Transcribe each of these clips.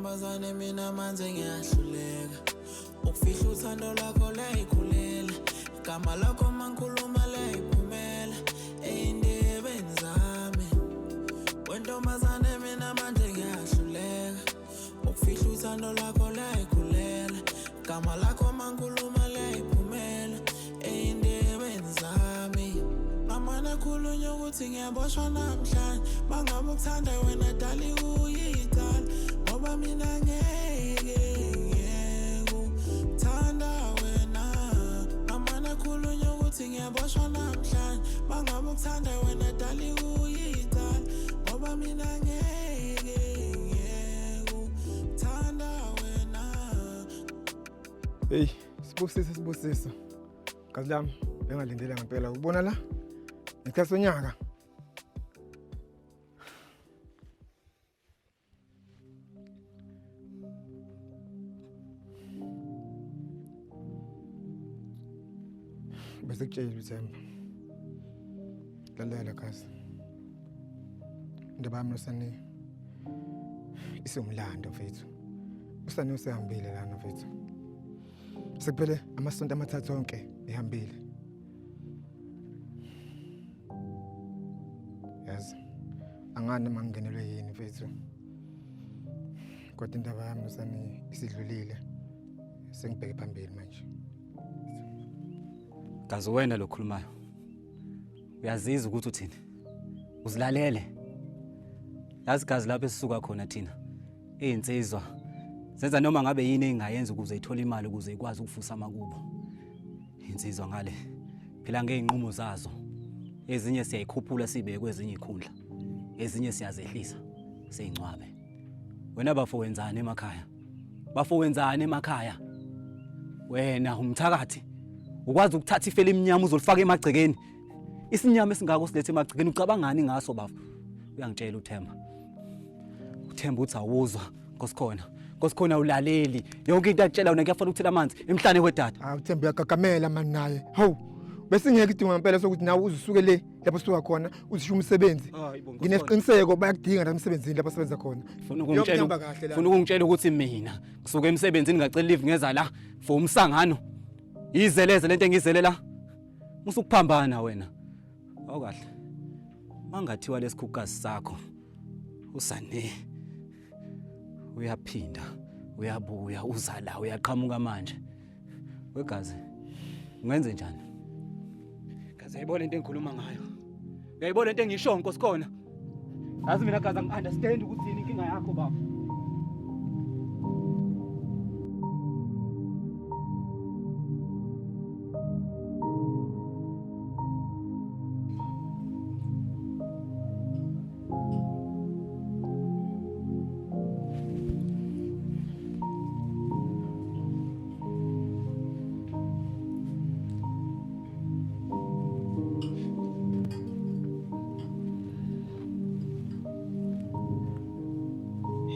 Wentombazane mina manje ngiyahluleka ukufihla uthando lwakho luyayikhulela igama lakho mangikhuluma liyayiphumela ey'ndebeni zami. Wentombazane mina manje ngiyahluleka ukufihla uthando lwakho luyayikhulela igama lakho mangikhuluma liyayiphumela ey'ndebeni zami. Ngamane khulunywa ukuthi ngiyaboshwa namhlanje mangabe ukuthanda wena dali kuyicala ngoba mina ngeke ngiyekuthanda wena. Ngamane khulunywa ukuthi ngiyaboshwa namhlanje mangabe ukuthanda wena dali kuyicala ngoba mina ngeke ngiyekuthanda wena. Hey, Sibusiso, Sibusiso. Gazi lami bengalindele ngempela ukubona la. Ngesikhathi sonyaka. Bese kutshela uThemba. Lalela gazi. Indaba yami noSani isiwumlando mfethu. USani usehambile lana mfethu. Sekuphele amasonto amathathu onke ehambile. Yazi angani noma ngingenelwe yini mfethu. Kodwa indaba yami noSani isidlulile. Sengibheke phambili manje. Gazi wena lokhulumayo. Uyazizwa ukuthi uthini? Uzilalele. Yazi gazi lapho esisuka khona thina. Izinsizwa zenza noma ngabe yini engayenza ukuze ithole imali ukuze ikwazi ukuvusa amakubo. Insizwa ngale phila ngeyinqumo zazo. Ezinye siyayikhuphula sibeke kwezinye izikhundla. Ezinye siyazehlisa siyingcwabe. Wena bafo wenzani emakhaya? Bafo wenzani emakhaya? Wena umthakathi ukwazi ukuthatha ifele emnyama uzolifaka emagcekeni. Isinyama esingako silethe emagcekeni ucabangani ngaso bafo? Uyangitshela uThemba. Uthemba uthi awuzwa Nkosikhona. Nkosikhona ulaleli. Yonke into akutshela yona kuyafanele ukuthela amanzi emhlane wedada. Hawu Themba uyagagamela mani naye. Hawu. Bese ngeke idinga ngempela sokuthi nawe uzusuke le lapho usuka khona uzishiya umsebenzi. Nginesiqiniseko bayakudinga la emsebenzini lapho sebenza khona. Funa ukungitshela Yokuhamba kahle la. Funa ukungitshela ukuthi mina ngisuke emsebenzini ngacela leave ngeza la for umsangano. Izeleze lento engizele la. Musukuphambana wena. Awukahle. Mangathiwa lesikhukukazi sakho usane uyaphinda uyabuya uza la uyaqhamuka manje. Wegazi ungenze njani? Gazi uyayibona into engikhuluma ngayo. Uyayibona into engisho Nkosikhona. Yazi mina gazi angi-understand ukuthi yini inkinga yakho baba.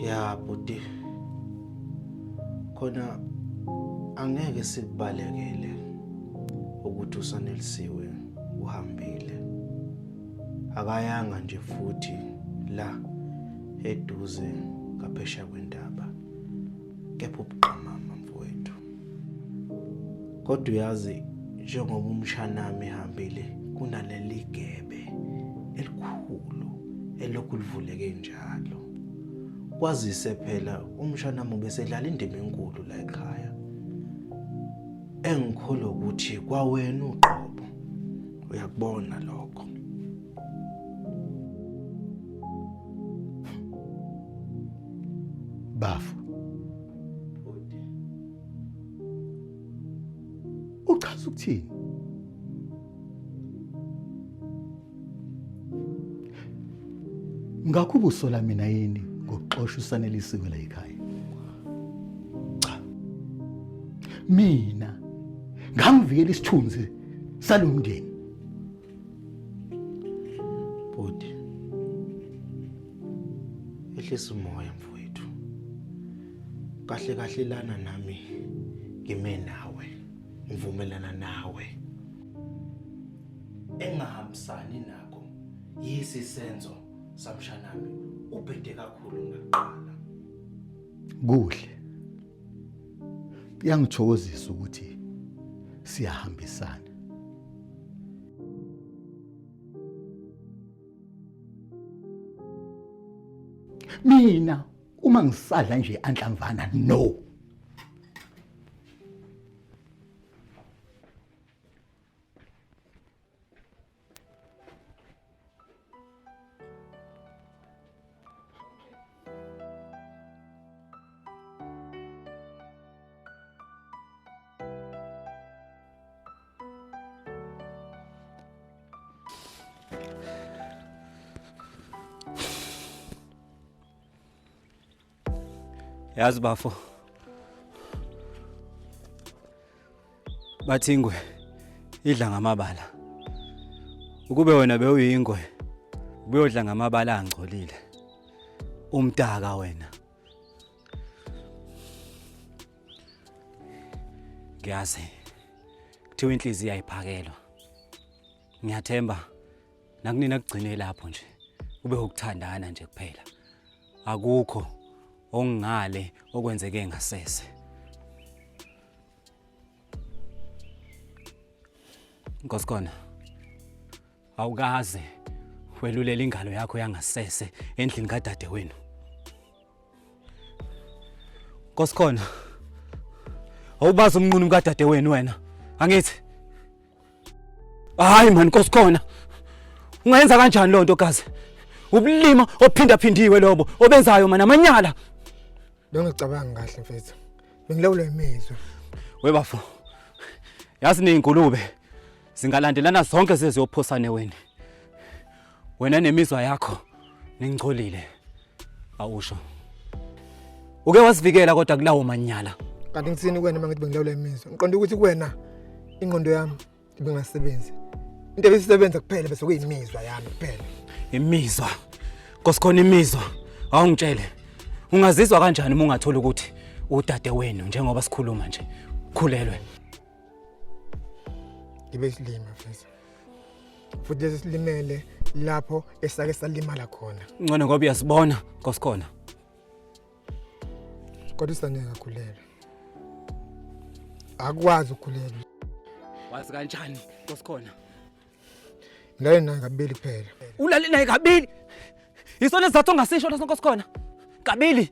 Ya bhuti, khona angeke sikubalekele ukuthi uSanelisiwe uhambile. Akayanga nje futhi la eduze ngaphesheya kwentaba, kepha ubuqamama mfowethu. Kodwa uyazi njengoba umshanami ehambile kunaleli gebe elikhulu elokhu livuleke njalo. Kwazise phela umshanami ubesedlala indima enkulu la ekhaya. Engikholwa ukuthi kwawena uqobo uyakubona lokho. Bafo. Uchaza ukuthini? Ngakho ubusola mina yini ngokuxosha uSanelisiwe la ekhaya? Cha. Mina ngangivikela isithunzi salomndeni. Bhuti. Ehlisa umoya mfowethu. Kahle kahle lana nami ngime nawe. Ngivumelana nawe. Engahambisani nakho yisi senzo samshanami ubhede kakhulu ngaqala. Kuhle. Kuyangithokozisa ukuthi siyahambisana. Mina uma ngisadla nje anhlamvana no. Yazi bafo. Bathi ingwe idla ngamabala. Ukube wena bewuyingwe ubuyodla ngamabala angcolile. Umdaka wena. Ngiyazi kuthiwa inhliziyo ayiphakelwa. Ngiyathemba nakunina kugcine lapho nje kube ukuthandana nje kuphela. Akukho okungale okwenzeke ngasese. Nkosikhona, awukaze welulela ingalo yakho yangasese endlini kadadewenu. Nkosikhona, awubazi umnqunu kadadewenu wena, angithi? Hayi man Nkosikhona, ungayenza kanjani loo nto gazi? Ubulima ophindaphindiwe lobo obenzayo mana amanyala. Bengicabangi kahle mfethu. Bengilawulwa imizwa. Webafo. Yazi nezingulube zingalandelana zonke zeziyophosane wena. Wena nemizwa yakho ningcolile. Awusho. Uke wasivikela kodwa kulawo manyala. Kanti ngithini kuwena uma ngithi bengilawulwa imizwa? Ngiqonda ukuthi kuwena ingqondo yami ibingasebenzi. Into ebisisebenza kuphela bese kuyimizwa yami kuphela. Imizwa. Nkosikhona imizwa. Awungitshele. Ungazizwa kanjani uma ungathola ukuthi udade wenu njengoba sikhuluma nje ukhulelwe? Ngibe isilima mfethu. Futhi lesi silimele lapho esake salimala khona. Ngcono ngoba uyasibona Nkosikhona. Kodwa usaneke akhulelwe. Akwazi ukukhulelwa. Wazi kanjani Nkosikhona? Ngilale naye kabili kuphela. Ulale naye kabili? Isona sizathu ongasisho leso Nkosikhona. Kabili.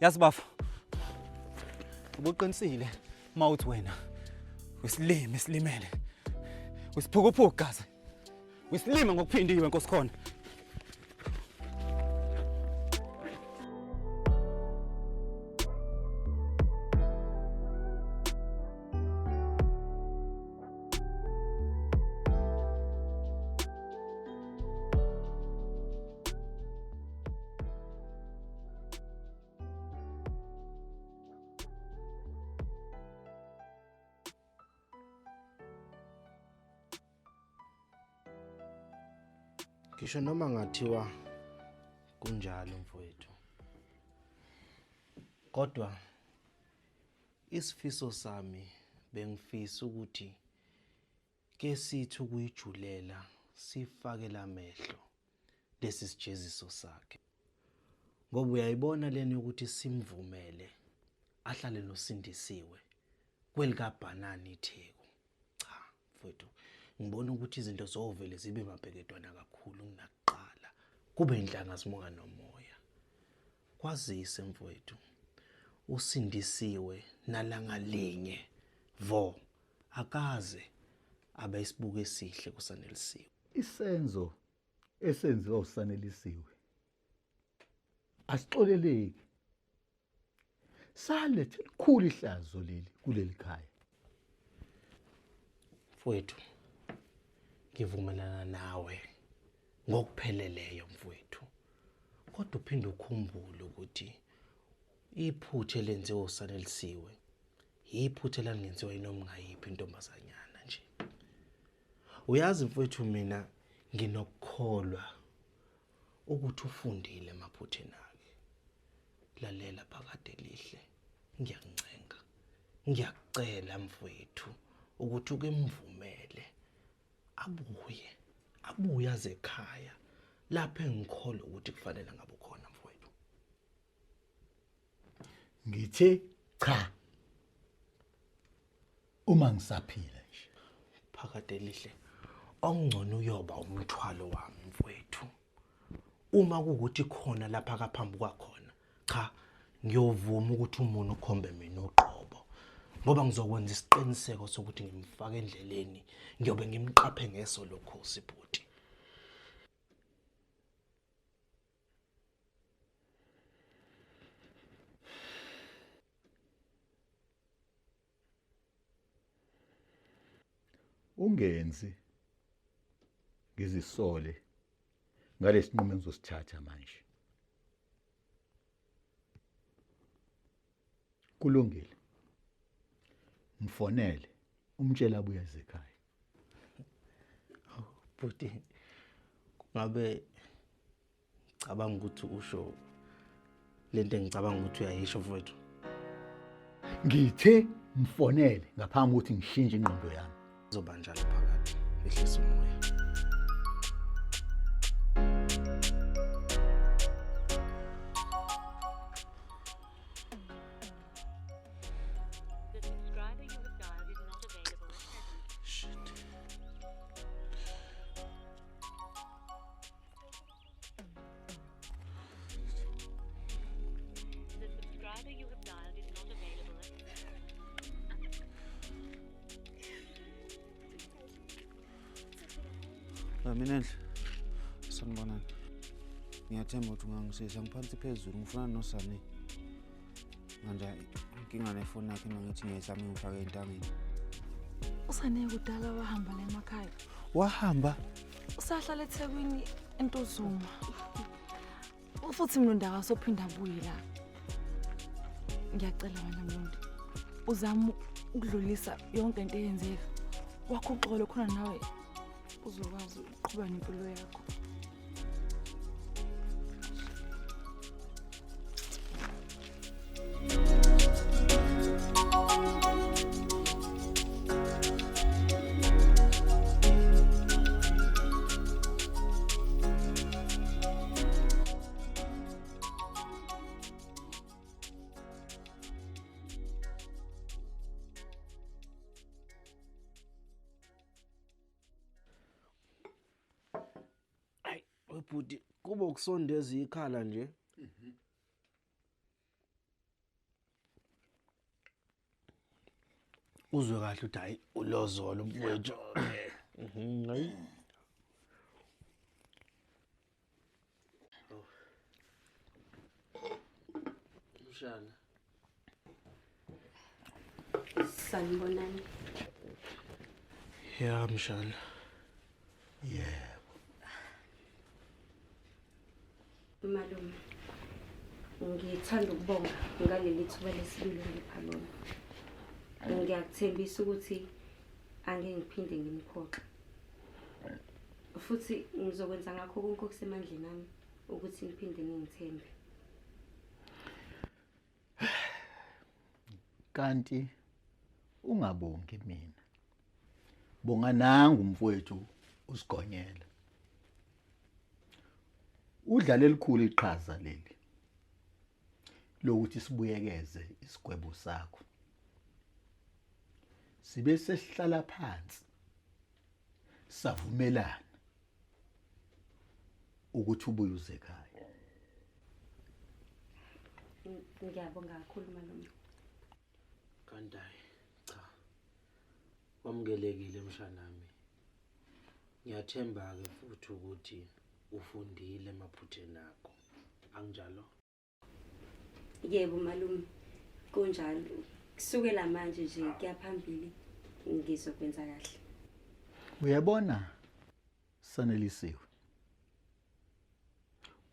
Yazi bafo. Ubuqinisile mawuthi wena usilime silimele. Usiphukuphuku gazi. Usilima ngokuphindiwe Nkosikhona. Ngisho noma ngathiwa kunjalo mfowethu. Kodwa isifiso sami bengifisa ukuthi ke sithi ukuyijulela sifake lamehlo lesi sijeziso sakhe. Ngoba uyayibona lena yokuthi simvumele ahlale noSindisiwe kwelikabhanani iTheku. Cha mfowethu, ngibona ukuthi izinto zovele zibe mabhekedwana kakhulu kunakuqala. Kube inhlanga zimuka nomoya. Kwazise mfowethu, uSindisiwe nalanga linye vo akaze abe isibuko esihle kuSanelisiwe. Isenzo esenziwa uSanelisiwe asixoleleki. Salethe elikhulu ihlazo leli kuleli khaya. Mfowethu, ngivumelana nawe ngokupheleleyo mfowethu. Kodwa uphinde ukhumbule ukuthi iphutha elenziwa uSanelisiwe yiphutha elangenziwa yinoma ngayiphi intombazanyana nje. Uyazi mfowethu mina nginokukholwa ukuthi ufundile emaphutheni akhe. Lalela phakade lihle, ngiyakuncenga, ngiyakucela mfowethu ukuthi uke mvumele abuye, abuye aze ekhaya lapho engikholwa ukuthi kufanele ngabe ukhona mfowethu. Ngithe cha. Uma ngisaphila nje. Phakade lihle. Okungcono uyoba umthwalo wami mfowethu. Uma kuwukuthi khona lapha kaphambi kwakhona, cha ngiyovuma ukuthi umuntu ukhombe mina uqobo. Ngoba ngizokwenza isiqiniseko sokuthi ngimfake endleleni, ngiyobe ngimqaphe ngeso lokhozi bhuti. Ungenzi ngizisole ngalesinqumo engizosithatha manje. Kulungile. Mfonele umtshela abuye ekhaya. Bhuti, ngabe ngicabanga ukuthi usho lento engicabanga ukuthi uyayisho mfowethu. Ngithe mfonele ngaphambi ukuthi ngishintshe ingqondo yami. Kuzoba njalo phakathi. Ehlisa umoya. The subscriber you have dialed is not available at present. Shit. The subscriber you have dialed is not available at Mina enhle. Sanibonani. Ngiyathemba ukuthi ungangisiza ngiphansi phezulu ngifuna noSani. Manje inkinga nefoni yakhe uma ngithi ngiyayizama ngifake entangeni. USane kudala wahamba la emakhaya. Wahamba? Usahlala eThekwini eNtuzuma. Futhi Mlundu akasophinda abuye la. Ngiyacela wena Mlundu. Uzama ukudlulisa yonke into eyenzeka. Wakho uxolo khona nawe uzokwazi ukuqhubeka nempilo yakho. Hayi, webhuti kuba ukusondeza ikhala nje. Uzwe kahle ukuthi hayi ulozolo mfowethu. Hayi. Mshana. Sanibonani. Ya mshana. Yebo. Malume, ngithanda ukubonga ngaleli thuba lesibili ongipha lona. Ngiyakuthembisa ukuthi angeke ngiphinde nginiphoxe. Futhi ngizokwenza ngakho konke okusemandleni ami ukuthi niphinde ningithembe. Kanti ungabongi mina. Bonga nangu mfowethu usigonyela. Udlale elikhulu iqhaza leli lokuthi sibuyekeze isigwebo sakho. Sibe sesihlala phansi savumelana ukuthi ubuye uze ekhaya. Ngiyabonga kakhulu malume. Kanti hayi cha. Wamukelekile mshanami. Ngiyathemba ke futhi ukuthi ufundile emaphutheni akho. Anginjalo? Yebo malume, kunjalo. Kusukela manje nje kuya phambili ngizokwenza kahle. Uyabona Sanelisiwe.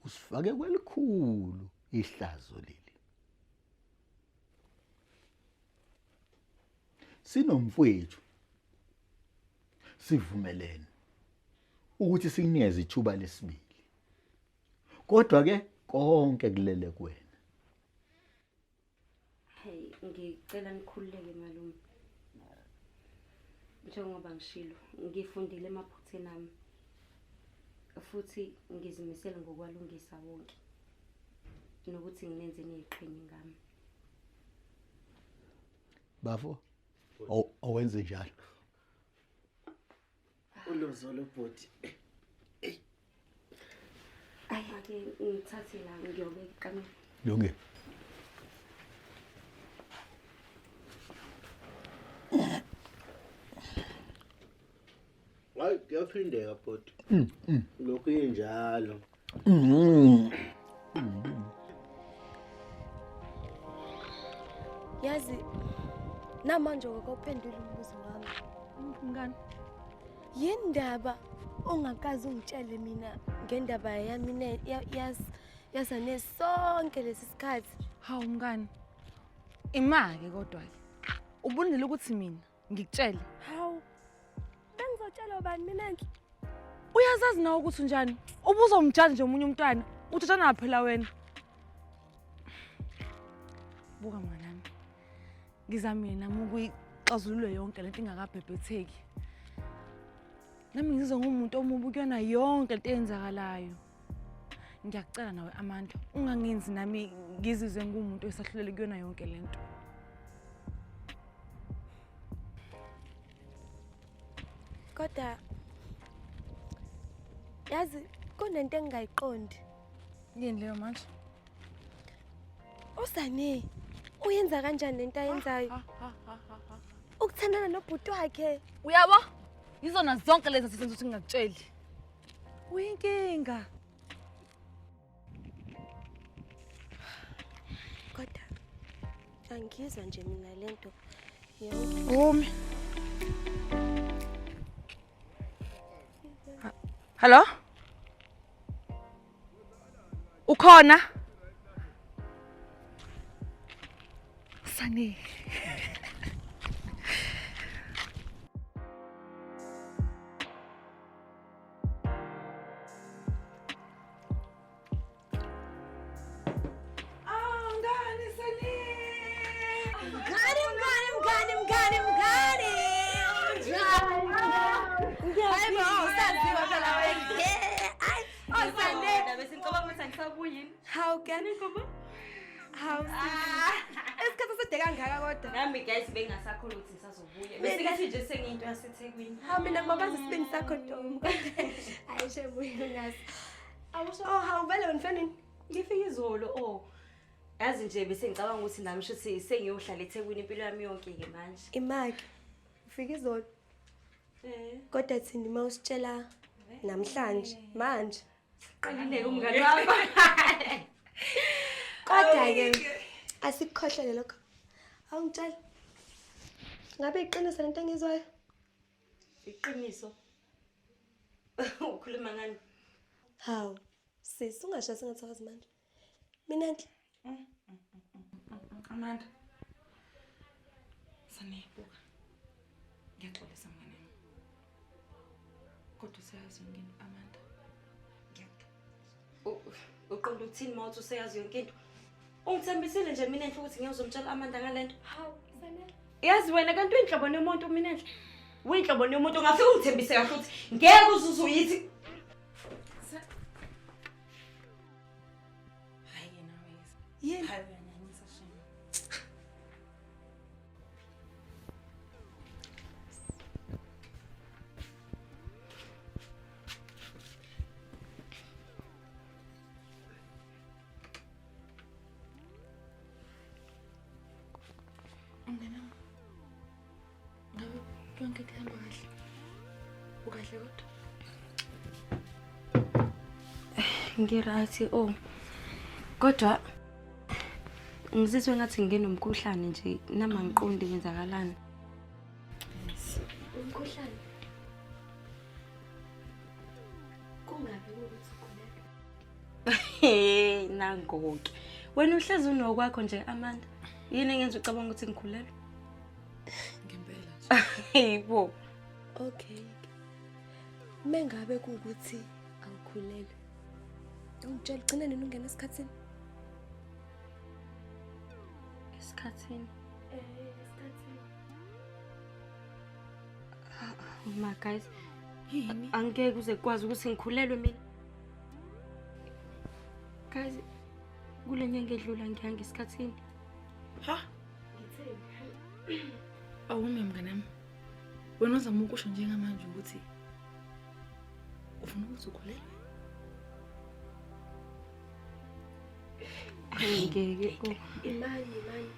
Usifake kwelikhulu ihlazo leli. Sinomfowethu sivumelene ukuthi sikunikeze ithuba lesibili. Kodwa ke konke kulele kuwena. Hey, ngicela nikhululeke malume. Njengoba ngishilo, ngifundile emaphutheni ami. Futhi ngizimisele ngokwalungisa wonke. Nokuthi nginenze niyiqhenye ngami. Bafo, awenze njalo. Ulozolo bhuti. Ayi ake ngithathe la ngiyobeka ikamera. Lunge. Hayi kuyaphindeka bhuti. Lokhu injalo. Yazi namanje ngokuphendula umbuzo wami. Mngani, yindaba ongakaze ungitshele mina ngendaba yami yasane sonke lesi sikhathi. Hawu mngani, imake kodwa ke. Ubulindele ukuthi mina ngikutshele. Hawu, bengizotshela ubani mina nje? Uyazazi nawe ukuthi unjani? Ubuzomjaji nje omunye umntwana, uthathana phela wena. Buka mnganami, ngizamile nami ukuyixazulula yonke lento ingakabhebhetheki. Nami ngizizwa ngumuntu omubi kuyona yonke lento eyenzakalayo. Ngiyakucela nawe Amanda, ungangenzi nami ngizizwe ngumuntu osahlulele kuyona yonke lento. Kodwa yazi kunento engingayiqondi. Yini leyo manje? Usane uyenza kanjani lento ayenzayo? Ukuthandana nobhuti wakhe. Uyabo? Yizona zonke lezi senza ukuthi ngingakutsheli. Uyinkinga. Kodwa angizwa nje mina lento yonke. Umi. Hello? Ukhona? Sani. How can you come? How? Isikhathi eside kangaka kodwa. Nami guys bengasakhona ukuthi ngisazobuya. Bese kathi nje sengiyinto yaseThekwini. Ha mina ngibabaza isibindi sakho ntombi. Hayi shebuye ngazi. Awusho oh hawu vele wena nini? Ngifika izolo oh. Yazi nje bese ngicabanga ukuthi nami shuthi sengiyohlala eThekwini impilo yami yonke ke manje. Imaki. Ufika izolo. Eh. Kodwa thina mawusitshela namhlanje manje. Qalile umngane wami. Kodwa ke asikukhohlele lokho. Awungitshela. Ngabe iqiniso lento engizwayo? Iqiniso. Ukhuluma ngani? Hawu, sisi ungasho sengathokoza manje. Mina nhle. Amanda. Sane buka. Ngiyaxolisa mngane wami. Kodwa useyazi yonke into Amanda. Uqonda ukuthini uma uthi useyazi yonke into? Ungithembisile nje mina enhle ukuthi ngiyozomtshela Amanda ngalento. Hawu, Sanele. Yazi wena kanti uyinhlobo nomuntu mina enhle. Uyinhlobo nomuntu ungafika ungithembise kahle ukuthi ngeke uzuze uyithi. Hayi yena wezi. Yini? Hayi uyanyanyisa shame. Mnganami, ngabe yonke kuhamba kahle? Ukahle kodwa? Ngiright oh. Kodwa ngizizwe ngathi nginomkhuhlane nje nami angiqondi kwenzakalani. Umkhuhlane. Kungabe ukuthi ukhulelwe. Hey, nangoke. Wena uhlezi unokwakho nje Amanda. Yini engenza ucabanga ukuthi ngikhulelwe? Ngempela nje. Yebo. Okay. Mengabe kuukuthi awukhulelwe. Ungitshela ugcina nini ungena esikhathini? Esikhathini. Esikhathini. Oh my guys. Yini? Angeke kuze kwazi ukuthi ngikhulelwe mina. Guys, kule nyanga edlula ngihanga esikhathini. Ha? Ngitheni? Awume mnganami. Wena uzama ukusho njengamanje ukuthi ufuna ukuthi ukhulelwe. Ngeke. Imani, imani.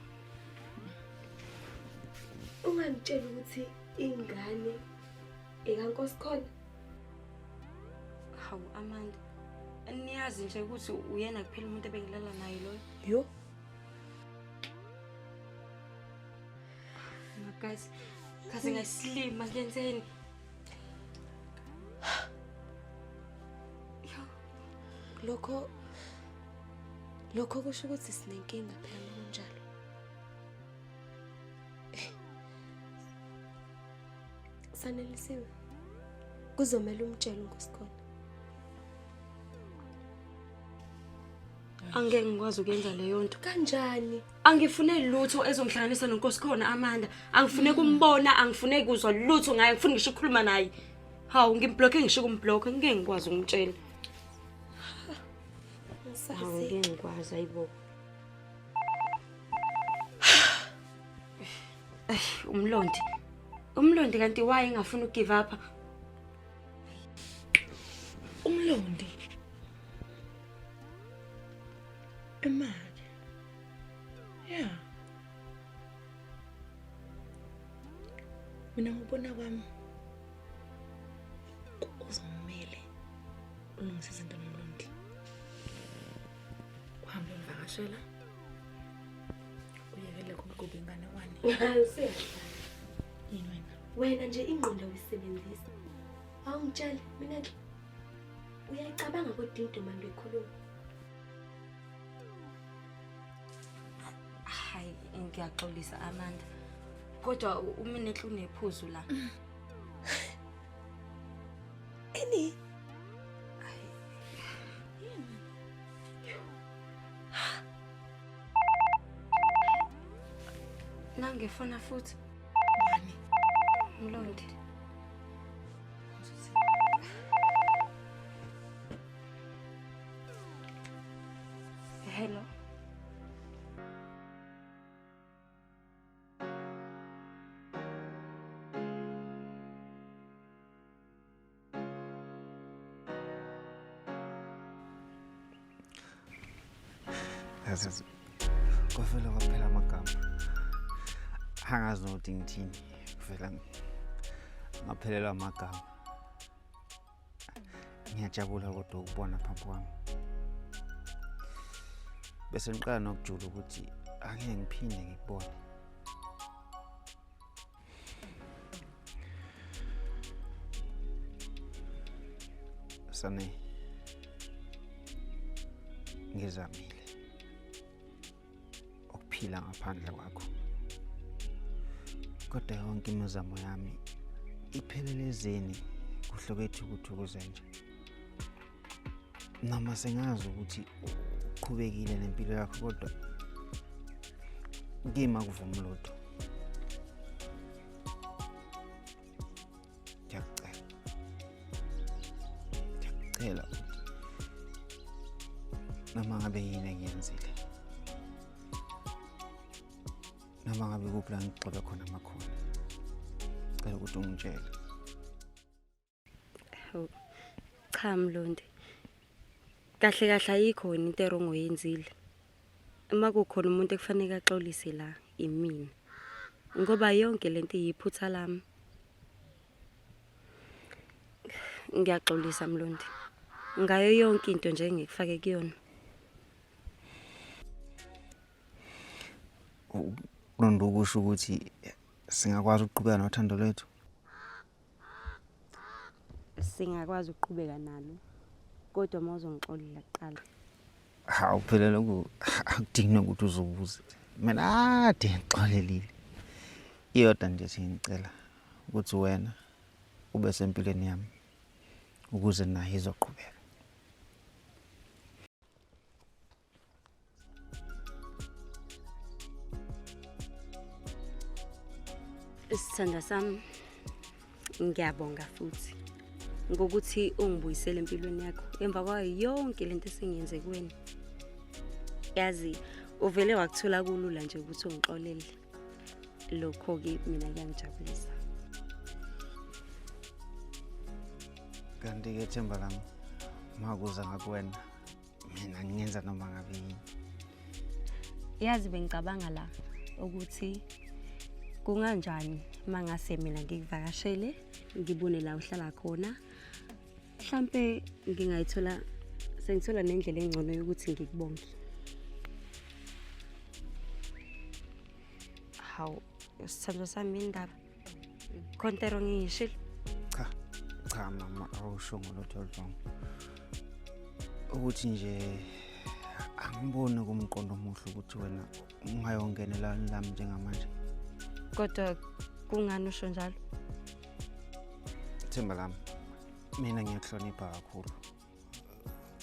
Ungangitsheli ukuthi ingane ekaNkosikhona. Hawu Amanda. Niyazi nje ukuthi uyena kuphela umuntu ebengilala naye loyo. Yo. Guys, kaze ngayislima lenzeni. Lokho kusho ukuthi sinenkinga phela kunjalo. Sanelisiwe. Kuzomela umtshele uNkosikhona. Angeke ngikwazi ukuyenza leyo nto. Kanjani? Angifune lutho ezongihlanganisa noNkosikhona Amanda. Angifune kumbona, angifune kuzwa lutho ngaye, ngifuna ngisho ukukhuluma naye. Hawu ngimblocke ngisho ukumblock, ngeke ngikwazi ukumtshela. Hawu ngeke ngikwazi ayibo. Umlondi. Umlondi kanti why engafuni ukugive up? Umlondi. Imali. Yeah. Mina ngubona kwami uzomele ulungise izinto nomlondi. Uhambe umvakashela. Uyekele konke inganekwane. Yini wena? Wena nje ingqondo uyisebenzisa. Awungitsheli mina nje uyayicabanga kodwa into manje uyikhuluma. Hayi ngiyaxolisa Amanda. Kodwa uMinenhle unephuzu la. Eni? Nangifona futhi. Mlondi. Hello. Yazi kwavele kwaphela amagama. Angazi nokuthi ngithini. Kuvela ngaphelelwa amagama. Ngiyajabula kodwa ukubona phambi kwami. Bese ngiqala nokujula ukuthi angeke ngiphinde ngikubone. Sane, ngizamile ukuphila ngaphandle kwakho, kodwa yonke imizamo yami iphelele ezeni kuhle kwethu ukuthi ukuzenje. Noma sengazi ukuthi uqhubekile nempilo yakho, kodwa kimi akuvumi lutho. Ngiyakucela, ngiyakucela ukuthi noma ngabe yini engiyenzile, noma ngabe kuphi la ngigxobe khona amakhona, cela ukuthi ungitshele. Cha Mlondi. Kahle kahle ayikho wena into erongo oyenzile. Uma kukhona umuntu ekufanele axolise la imina. Ngoba yonke lento iyiphutha lami. Ngiyaxolisa Mlondi. Ngayo yonke into nje engikufake kuyona. Kulonto ukusho ukuthi singakwazi ukuqhubeka nothando lwethu. Singakwazi ukuqhubeka nalo. Kodwa uma uzongixolela kuqala. Hawu phela lokhu akudingi nokuthi uzobuza. Mina ade ngixolelile. Iyodwa nje sengicela ukuthi wena ube sempilweni yami ukuze nayo izoqhubeka. Isithanda sami, ngiyabonga futhi ngokuthi ungibuyisele empilweni yakho emva kwayo yonke lento esengiyenze kuwena. Yazi uvele wakuthola kulula nje ukuthi ungixolele. Lokho-ke mina kuyangijabulisa. Kanti-ke themba lami makuza ngakuwena mina ngingenza noma ngabe yini. Yazi bengicabanga la ukuthi kunganjani mangase mina ngikuvakashele ngibone la uhlala khona. Mhlampe ngingayithola sengithola nendlela engcono yokuthi ngikubonge. Hawu, sithandwa sami indaba. Khontero ngiyishilo. Cha, cha mama awusho ngolutho olwrong. Ukuthi nje angiboni kumqondo omuhle ukuthi wena ungayongenela lami njengamanje. Kodwa kungani usho njalo? Themba lami, mina ngiyakuhlonipha kakhulu.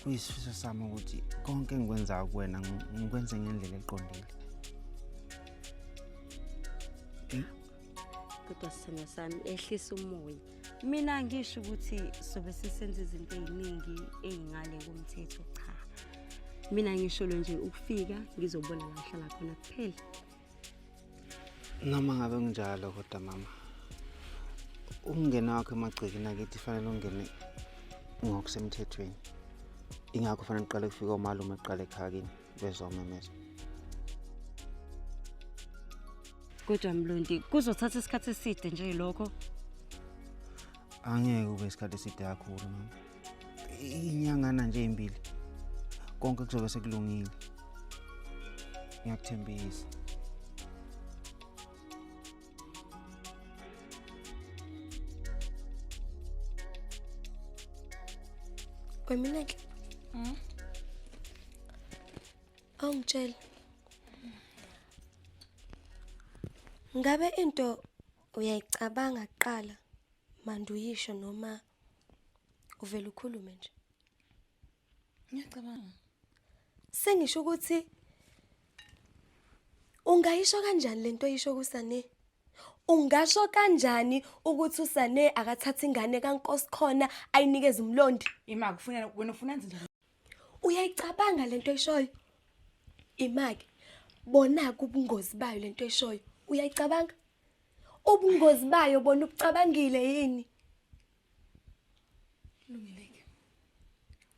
Kuyisifiso sami ukuthi konke engikwenzayo kuwena ngikwenze ngendlela eqondile. Kodwa sithandwa sami ehlisa umoya. Mina ngisho ukuthi sobe sisenza izinto ey'ningi ey'ngale komthetho, cha. Mina ngisholo nje ukufika ngizobona la ngihlala khona kuphela. Noma ngabe kunjalo kodwa mama, umngene wakho emagcekeni akithi fanele ungene ngokusemthethweni. Ingakho fanele uqale kufike omalume kuqala ekhaya kini bezomemeza. Kodwa Mlondi, kuzothatha isikhathi eside nje lokho. Angeke kube isikhathi eside kakhulu mama. Inyangana nje ezimbili. Konke kuzobe sekulungile. Ngiyakuthembisa. Wemina ke. Awungitshele. Ngabe into uyayicabanga kuqala manje uyisho noma uvela ukhulume nje? Ngiyacabanga. Sengisho ukuthi ungayisho kanjani lento oyisho kuSane? Ungasho kanjani ukuthi uSane akathatha ingane kaNkosikhona ayinikeze uMlondi? Ima kufuna wena ufuna nje njani? Uyayicabanga lento oyishoyo? Imake bona ubungozi bayo lento oyishoyo. Uyayicabanga? Ubungozi bayo bona ubucabangile yini? Lungile-ke.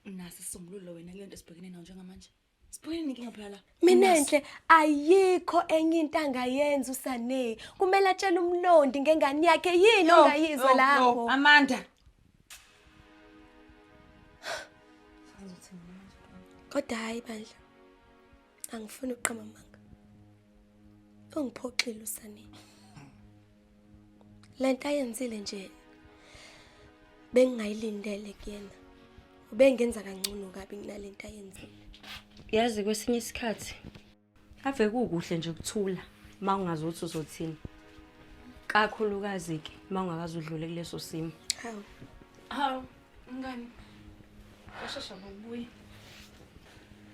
Unaso isisombululo wena kule nto esibhekene nayo njengamanje. Sibhekene nenkinga phela la. Minenhle ayikho enye into angayenza uSane. Kumele atshele uMlondi ngengane yakhe yini ongayizwa lapho. Amanda. Kodwa hayi bandla. Angifuni ukuqamba amanga. Ungiphoxile uSane. Lento ayenzile nje bengingayilindele kuyena. Ubengenza kangcono kabi kunalento ayenzile. Yazi kwesinye isikhathi ave kukuhle nje ukuthula uma ungazi ukuthi uzothini. Kakhulukazi ke uma ungakaze udlule kuleso simo. Hawu. Hawu, mngani. Washesha ngokubuya.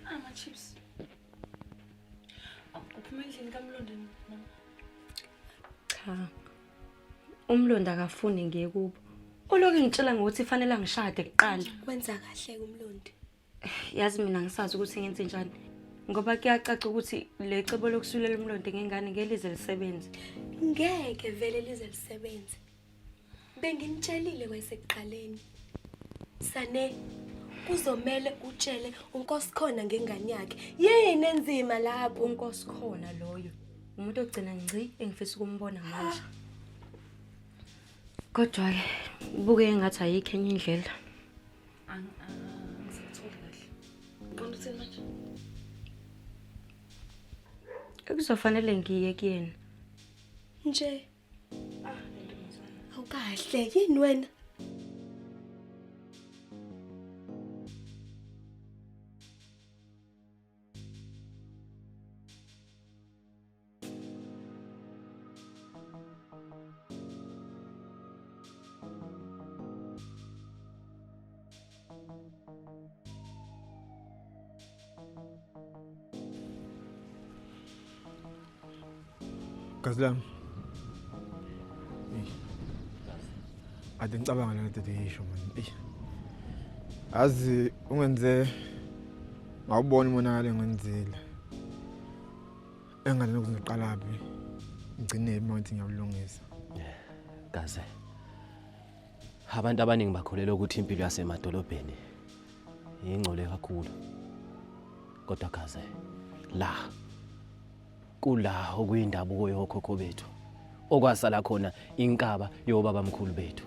Ama chips. Uphuma endlini kaMlondi noma? Cha. UMlondi akafuni ngiye kubo. Ulokhu ngitshela ngokuthi fanele angishade kuqala. Wenza kahle kuMlondi. Yazi mina ngisazi ukuthi ngenze njani. Ngoba kuyacaca ukuthi le cebo lokusulela uMlondi ngengane ngeke lize lisebenze. Ngeke vele lize lisebenze. Benginitshelile kwasekuqaleni. Sane kuzomele utshele uNkosikhona ngengane yakhe. Yini enzima lapho? UNkosikhona loyo. Umuntu ogcina ngci engifisa ukumbona manje. Kodwa ke buke engathi ayikho enye indlela. Angisakutholi kahle. Uqonda uthini manje? Kuzofanele ngiye kuyena. Nje. Awukahle yini wena? Gazi lami. Eyi. Ade ngicabanga lana dede yisho man. Eyi. Azi ungenze ngawubona umonakalo engwenzile. Engathi nokuthi ngiqalaphi. Ngigcine manje ngiyawulungisa. Gaze. Abantu abaningi bakholelwa ukuthi impilo yasemadolobheni ingcole kakhulu. Kodwa Gaze la kula okuyindabuko yokhokho bethu okwasala khona inkaba yobaba mkhulu bethu.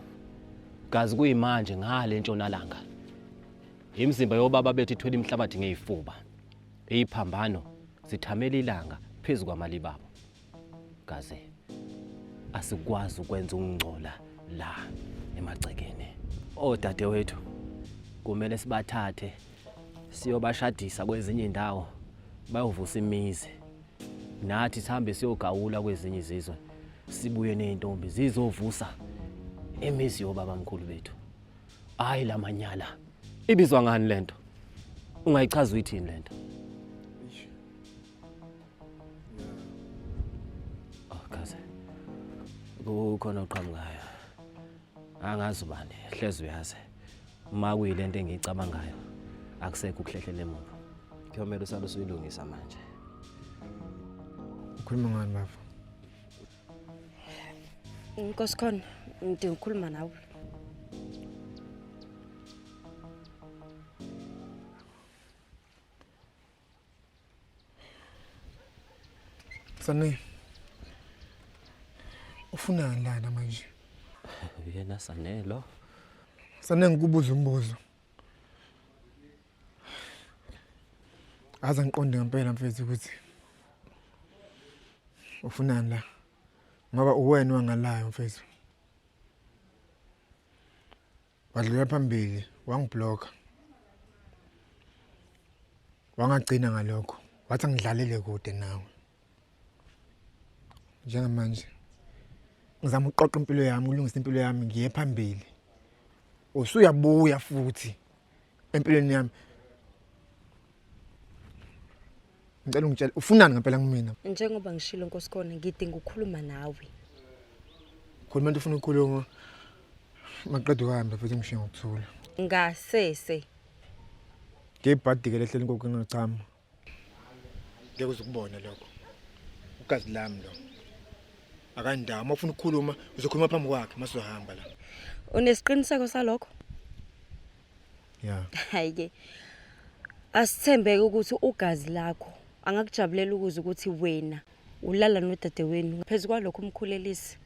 Gazi kuyimanje ngale ntshonalanga. Imizimba yobaba bethu ithwele imihlabathi ngezifuba. Iphambano zithamela ilanga phezu kwamalibabo. Gaze asikwazi ukwenza ukungcola la emagcekeni. Odadewethu kumele sibathathe siyobashadisa kwezinye indawo bayovusa imizi. Nathi sihambe siyogawula kwezinye izizwe sibuye nezintombi zizovusa imizi yobaba mkhulu bethu. Hayi lamanyala. Ibizwa ngani lento? Ungayichaza uyithini lento? Oh kaze. Kukhona oqhamukayo. Angazi ubani, hleze uyazi. Uma kuyilento engiyicabangayo, akusekho ukuhlehlela emuva. Kuyomela usale usuyilungisa manje. Ukhuluma ngani baba? Nkosi khona, ngidinga ukukhuluma nawe. Sane. Ufunani lana manje? Yena Sanelo. Sane ngikubuza umbuzo. Aze ngiqonde ngempela mfethu ukuthi ufunani la. Ngoba uwena wangalayo mfethu. Wadlula phambili wangiblocka. Wangagcina ngalokho. Wathi angidlalele kude nawe. Njengamanje ngizama ukuqoqa impilo yami, ukulungisa impilo yami ngiye phambili. Usuyabuya futhi empilweni yami. Ngicela ungitshele ufunani ngempela kumina? Njengoba ngishilo Nkosikhona, ngidinga ukukhuluma nawe. Khuluma into ufuna ukukhuluma. Maqeda uhambe futhi ngishiye ngokuthula. Ngasese. Ngebhadi ke lehleli inkukhu engachama. Ngeke uze ukubone lokho. Ugazi lami lo. Akandawo uma ufuna ukukhuluma uzokhuluma phambi kwakhe masuhamba la. Unesiqiniseko salokho? Yeah. Hayi ke. Asithembeke ukuthi ugazi lakho angakujabulela ukuze ukuthi wena ulala nodadewenu phezu kwalokho umkhulelise.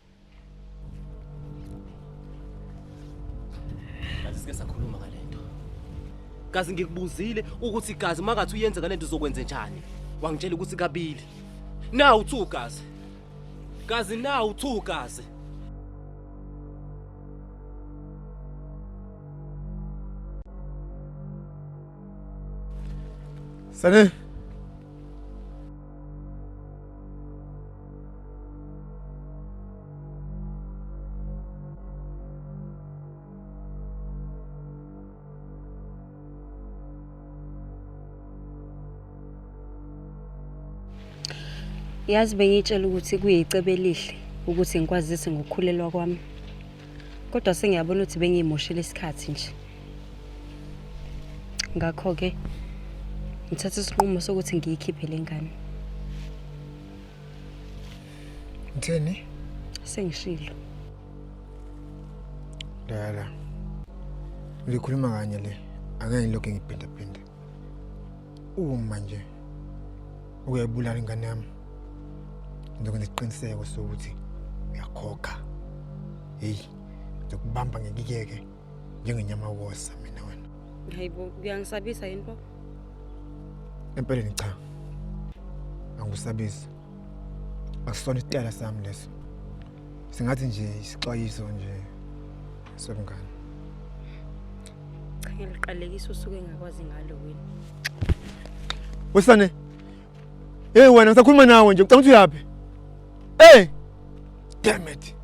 Kazi sike sakhuluma ngalento. Kazi ngikubuzile ukuthi gazi makathi uyenze ngalento uzokwenze njani. Wangitshela ukuthi kabili. Now two gazi. Gazi now two gazi. Sane. Yazi bengiyitshela ukuthi kuyicebo elihle ukuthi ngikwazise ngokukhulelwa kwami. Kodwa sengiyabona ukuthi bengiyimoshela isikhathi nje. Ngakho-ke ngithatha isinqumo sokuthi ngiyikhiphe le ngane. Ngitheni? Sengishilo. Dala. Ngikhuluma kanye le. Angeke ngilokhu ngiphinda phinda. Uma nje uyayibulala ingane yami. Ngizokwenza isiqiniseko sokuthi uyakhokha. Hey, ngizokubamba ngikiyeke njengenyama wosa mina wena. Hayibo, uyangisabisa yini bo? Empeleni cha. Angikusabisi. Akusona isitayela sami leso. Singathi nje isixwayiso nje sobungane. Cha ngiyaliqalekisa usuku engakwazi ngalo wena. Wesane. Hey wena ngisakhuluma nawe nje ucanga ukuthi uyaphi? Hey! Damn it.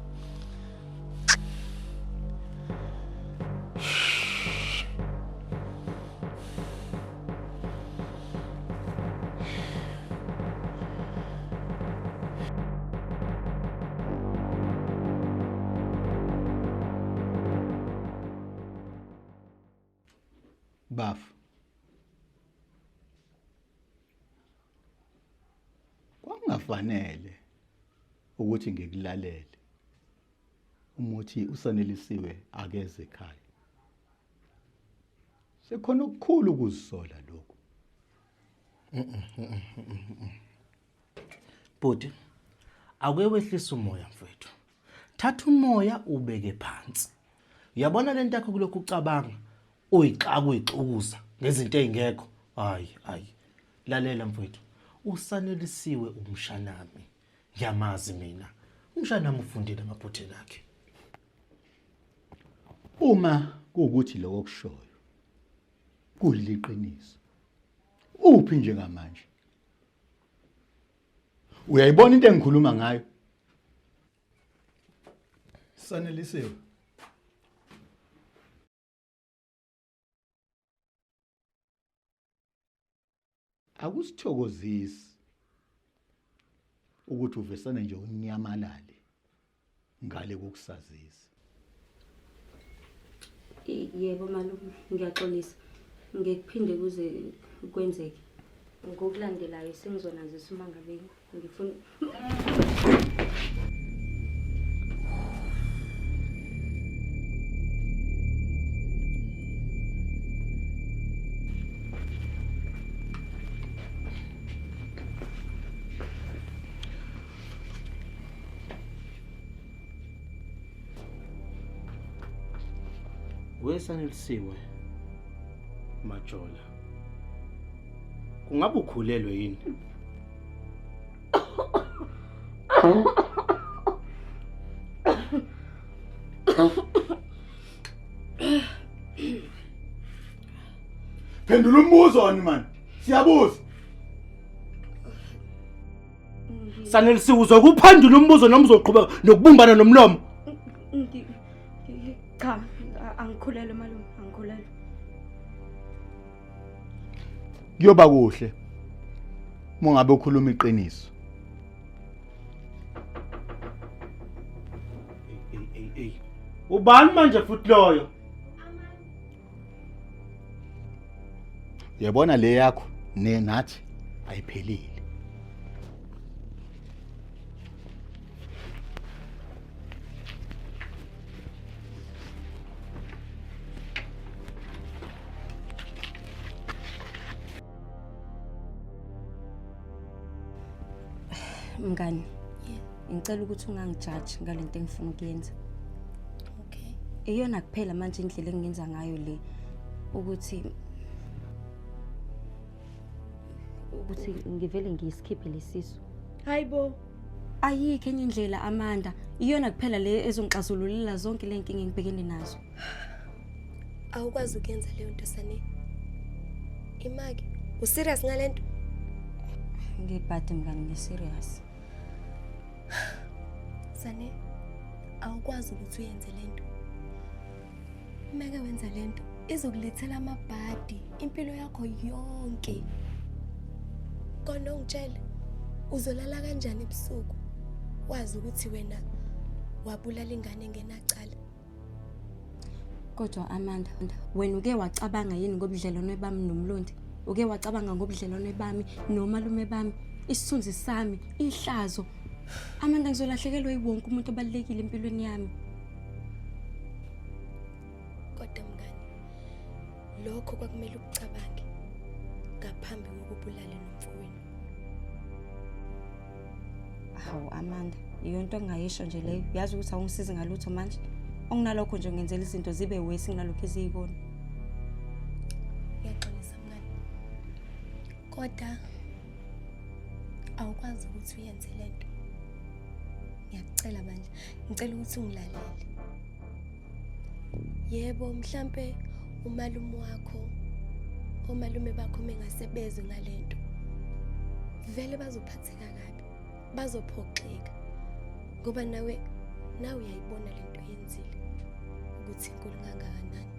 Bafo. Kwakungafanele ukuthi ngikulalele. Umuthi usanelisiwe akeze ekhaya. Sekhona okukhulu ukuzisola lokho. Bhuti, ake wehlisa umoya mfowethu. Thatha umoya ubeke phansi. Uyabona lento yakho kulokhu ucabanga uyixaka uyixukuza ngezinto ezingekho. Hayi, hayi. Lalela mfowethu. Usanelisiwe umshanami. Ngiyamazi mina. Umshanami ufundile amaphutheni akhe. Uma kuwukuthi lokho okushoyo kuliqiniso. Uphi njengamanje? Uyayibona into engikhuluma ngayo? Sanelisiwe. Akusithokozisi ukuthi uvesane nje unyamalale ngale kokusazisa. Yebo malume, ngiyaxolisa. Ngeke kuphinde kuze kwenzeke. Ngokulandelayo sengizonazisa uma ngabe ngifuna. Wesanelisiwe Majola. Kungabe ukhulelwe yini? Phendula umbuzo wani man. Siyabuza. Sanelisiwe uzokuphendula umbuzo noma uzoqhubeka nokubumbana nomlomo? Cha, angikhulelwe malume, angikhulelwe. Kuyoba kuhle mongabe ukhuluma iqiniso. Ey ey ey. Ubani manje futhi loyo? Uyabona le yakho ne nathi ayiphelile. Mngani, ngicela ukuthi ungangijaji ngalento engifuna ukuyenza. Okay. Iyona kuphela manje indlela engingenza ngayo le ukuthi ngivele ngiyisikhiphe lesisu. Hayibo. Ayikho enye indlela Amanda, iyona kuphela le ezongixazululela zonke le nkinga engibhekene nazo. Awukwazi ukuyenza leyo nto Sane. Imaki, userious ngalento? Ngibhadi mngani, ngiserious. Sane, awukwazi ukuthi uyenze lento. Meke wenza lento izokulethela amabhadi impilo yakho yonke. Kona ungitshele, uzolala kanjani ebusuku wazi ukuthi wena wabulala ingane engenacala? Kodwa Amanda, wena uke wacabanga yini ngobudlelwane bami noMlondi? Uke wacabanga ngobudlelwane bami nomalume bami, isithunzi sami, ihlazo? Amanda, ngizolahlekelwa yiwonke umuntu obalulekile empilweni yami. Kodwa mngani, lokho kwakumele ukucabange ngaphambi kokubulala nomfowenu. Hawu Amanda, iyonto engingayisho nje leyo. Yazi ukuthi awungisizi ngalutho manje. Okunalokho nje ngenzela izinto zibe worse kunalokho eziyikona. Ngiyaxolisa mngani. Kodwa awukwazi ukuthi uyenze lento. Ngiyakucela bandla, ngicela ukuthi ungilalele. Yebo, mhlambe umalume wakho, omalume bakho mengase bezwe ngalento, vele bazophatheka kabi, bazophoxeka ngoba nawe uyayibona lento oyenzile ukuthi inkulu kangakanani.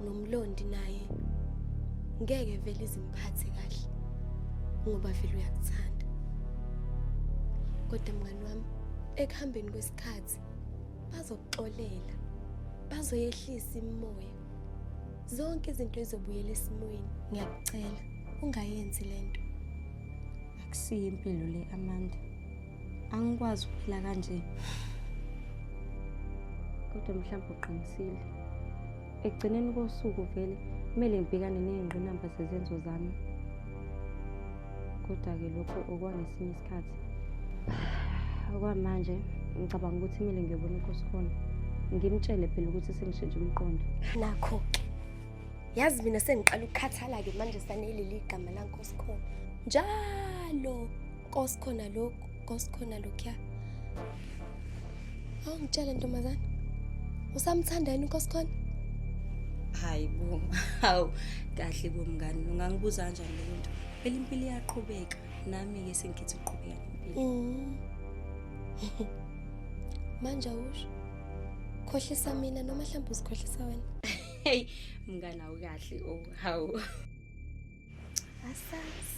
Nomlondi naye ngeke vele izimphathe kahle ngoba vele uyakuthanda. Kodwa mngani wami, ekuhambeni kwesikhathi bazokuxolela, bazoyehlisa imimoya, zonke izinto ezobuyela esimweni. Ngiyakucela ungayenzi lento. Akusiyo impilo le Amanda. Angikwazi ukuphila kanje. Kodwa mhlawumbe uqinisile. Ekugcineni kosuku vele kumele ngibhekane nezingqinamba zezenzo zami. Kodwa-ke lokho okwangesinye isikhathi. Okwamanje ngicabanga ukuthi kumele ngiyobona uNkosikhona. Ngimtshele phela ukuthi sengishintshe umqondo. Nakho-ke. Yazi mina sengiqala ukukhathala-ke manje saneleli igama laNkosikhona. Njalo Nkosikhona lokhu, Nkosikhona lokhuya. Awungitshele ntombazane. Usamthanda yini uNkosikhona? Hayi bo, hawu kahle bo mngani, ungangibuza kanjani leyo nto? Phela impilo iyaqhubeka, nami-ke sengikhetha ukuqhubeka nempilo. Manje awusho. Khohlisa mina noma mhlawumbe uzikhohlisa wena. Hey, mngani awukahle oh, hawu. Asazi.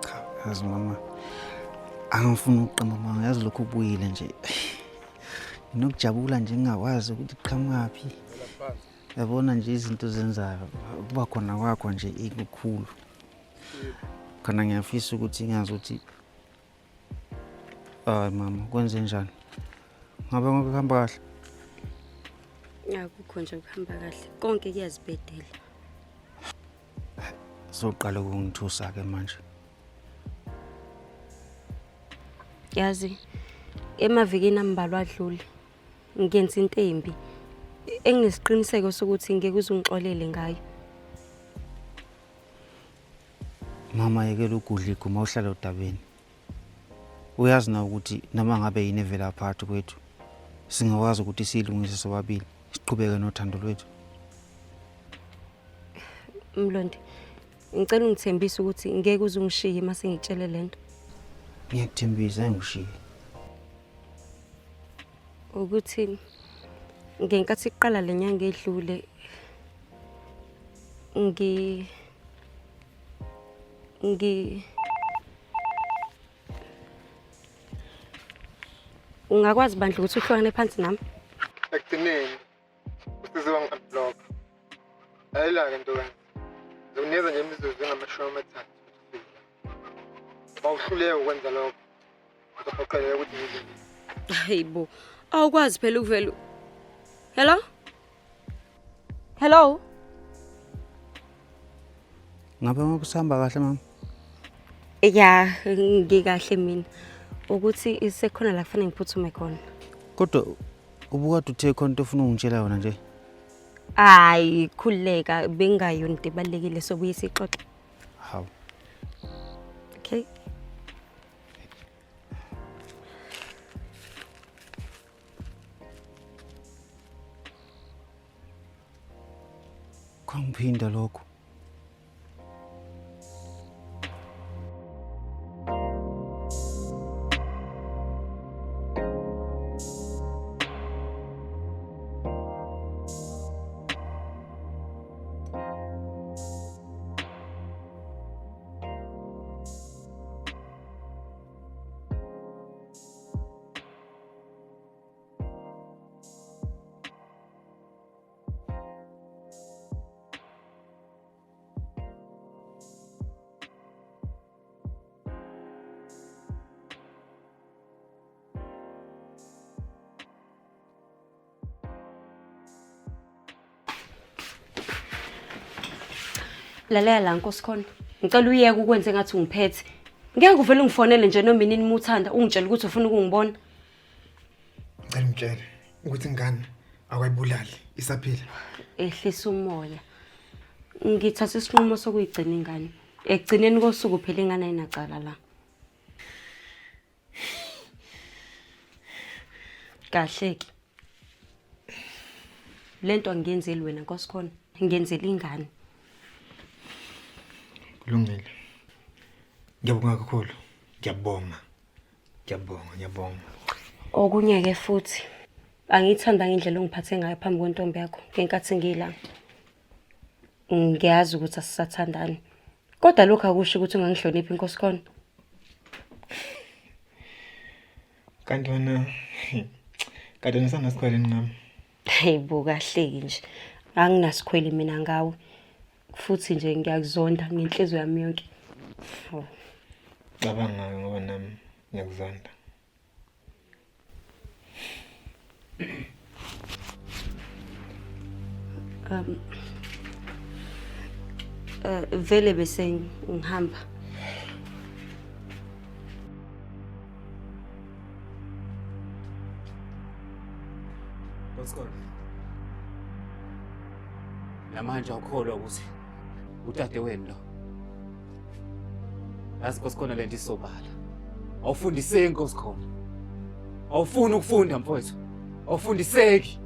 Cha, yazi mama, angifuni ukuqamba amanga, yazi lokhu ubuyile nje. Nginokujabula nje ngingakwazi ukuthi kuqhamukaphi. Yabona nje izinto zenzayo, kuba khona kwakho nje ikukhulu. Khona ngiyafisa ukuthi ngazi ukuthi hayi mama kwenze njani? Ngabe konke kuhamba kahle? Akukho nje ukuhamba kahle. Konke kuyazibhedela. Soqala ukungithusa ke manje. Yazi emavikini ambalwa adlule ngenza into embi enginesiqiniseko sokuthi ngeke uze ungixolele ngayo. Mama yekela ugudla iguma uhlale odabeni. Uyazi na ukuthi noma ngabe yini evela phakathi kwethu singakwazi ukuthi siyilungise sobabili siqhubeke nothando lwethu. Mlondi, ngicela ungithembise ukuthi ngeke uze ungishiye uma sengikutshele lento. Ngiyakuthembisa engishiye. Ukuthi ngenkathi iqala le nyanga edlule ngi ngi Ungakwazi bandla ukuthi uhlukane phansi nami? Ekugcineni usize wangi-unblock. Lalela-ke ntokazi, ngizokunikeza nje imizuzu engamashumi amathathu ukuthi ufike la. Uma uhluleka ukwenza lokho, uzophoqeleka ukuthi ngidlulise. Hayi bo, awukwazi phela ukuvela. Hello? Hello? Ngabe ngokusihamba kahle mama? Ya, ngikahle mina. Ukuthi isekhona la kufanele ngiphuthume khona. Kodwa ubukade uthe khona into ofuna ungitshela yona nje. Hayi, khululeka bengayona into ebalulekile sobuye sixoxe. Hawu. Okay. Kwangiphinda lokho. Lalela la Nkosikhona. Ngicela uyeke ukwenza engathi ungiphethe. Ngeke uvele ungifonele nje noma inini uma uthanda ungitshele ukuthi ufuna ukungibona. Ngicela ungitshele ukuthi ingane awayibulali isaphila. Ehlisa umoya. Ngithatha isinqumo sokuyigcina ingane. Ekugcineni kosuku phela ingane ayinacala la. Kahle ke. Lento angiyenzeli wena Nkosikhona, ngiyenzela ingane. Kulungile. Ngiyabonga kakhulu. Ngiyabonga. Ngiyabonga, ngiyabonga. Okunye ke futhi angiyithanda ngendlela ongiphathe ngayo phambi kwentombi yakho ngenkathi ngila. Ngiyazi ukuthi asisathandani. Kodwa lokho akusho ukuthi ungangihloniphi Nkosikhona. Kanti wena kade nisanasikhwele ngami. Hayi bo kahleki nje. Anginasikhwele mina ngawe. Futhi nje ngiyakuzonda ngenhliziyo yami yonke. Hawu. Cabanga ngoba nami ngiyakuzonda. Um vele bese ngihamba. Nkosikhona. Namanje awukholwa ukuthi udadewenu lo. Yazi Nkosikhona lento isobala. Awufundiseki Nkosikhona. Awufuni ukufunda mfowethu. Awufundiseki.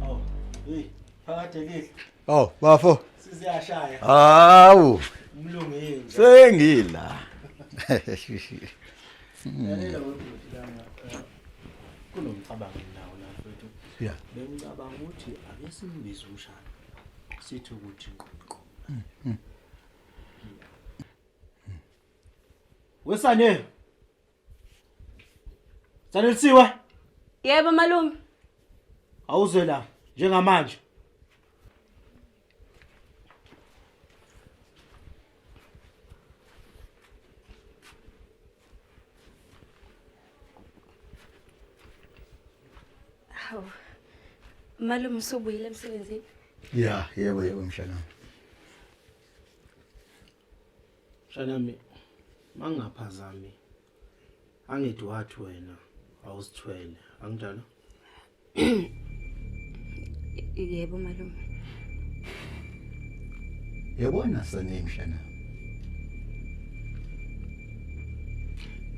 Oh, hey, phakade lihle. Oh, bafo. Siziyashaya. Hawu. Umlungu yini? Sengila. Lalela webhuti lana. Kunomcabango nawo la mfethu. Yeah. Bengicabanga ukuthi ake simbize umshana. Sithi ukuthi ngqo. Wesane. Sanelisiwe. Yebo malume. Awuzwe la njengamanje. Hawu. Malume usubuyile emsebenzini? Ya, yebo yebo mshana. Mshanami mangaphazami. Angithi wathi wena awusithwele, anginjalo? Yebo malume. Yabona sane mshana.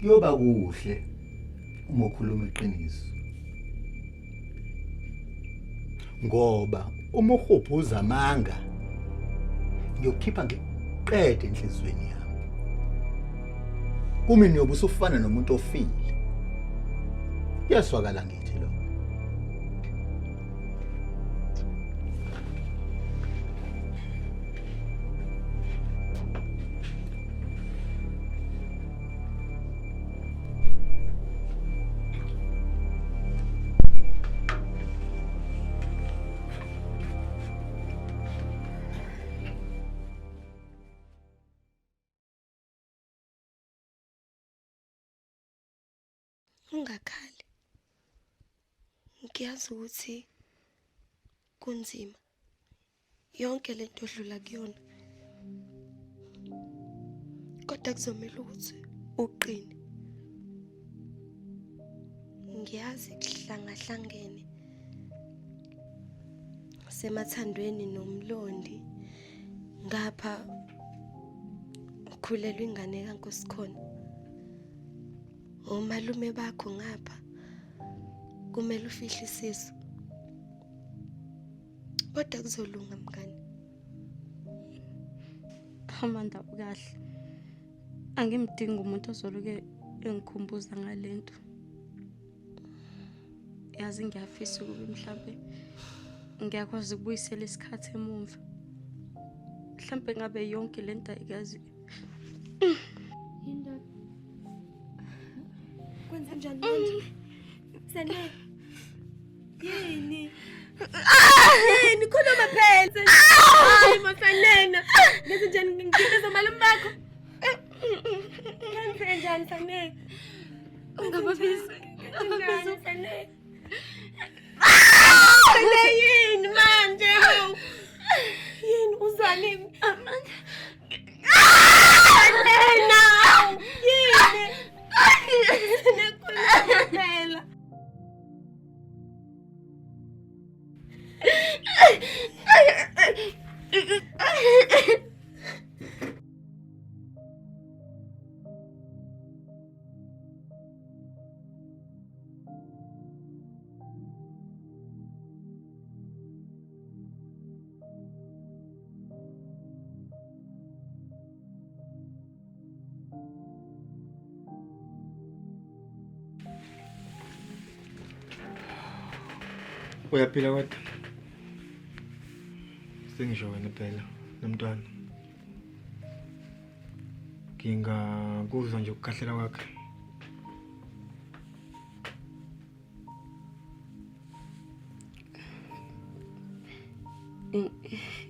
Kuyoba kuhle uma ukhuluma iqiniso. Ngoba uma uhubhuza amanga ngiyokhipha ngiqede enhlizweni yami. Kumi niyobe usufana nomuntu ofile. Kuyaswakala ngithi lokho. Ungakhali. Ngiyazi ukuthi kunzima. Yonke lento odlula kuyona. Kodwa kuzomela ukuthi uqine. Ngiyazi kuhlangahlangene semathandweni nomlondi ngapha ukhulelwa ingane kaNkosikhona. Omalume bakho ngapha kumele ufihle isisu. Kodwa kuzolunga mngani. Amanda ukahle. Angimdingi umuntu ozoloke engikhumbuza ngalento. Yazi ngiyafisa ukuba mhlambe ngiyakwazi ukubuyisela isikhathi emumva. Mhlambe ngabe yonke lento ayikazi. Yindoda. Kwenza njani manje? Sane. Yini? Yini khuluma phela. Hayi masanena. Ngenze njani ngiphiza malume bakho? Ngenze njani Sane? Ungababizi. Ungababizi Sane. Sane yini manje? Yini uzwani? Amanda. Sanena. Yini? Sane khuluma phela. Uyaphila kodwa? Sengisho wena phela nomntwana. Ngingakuzwa nje ukukhahlela kwakhe.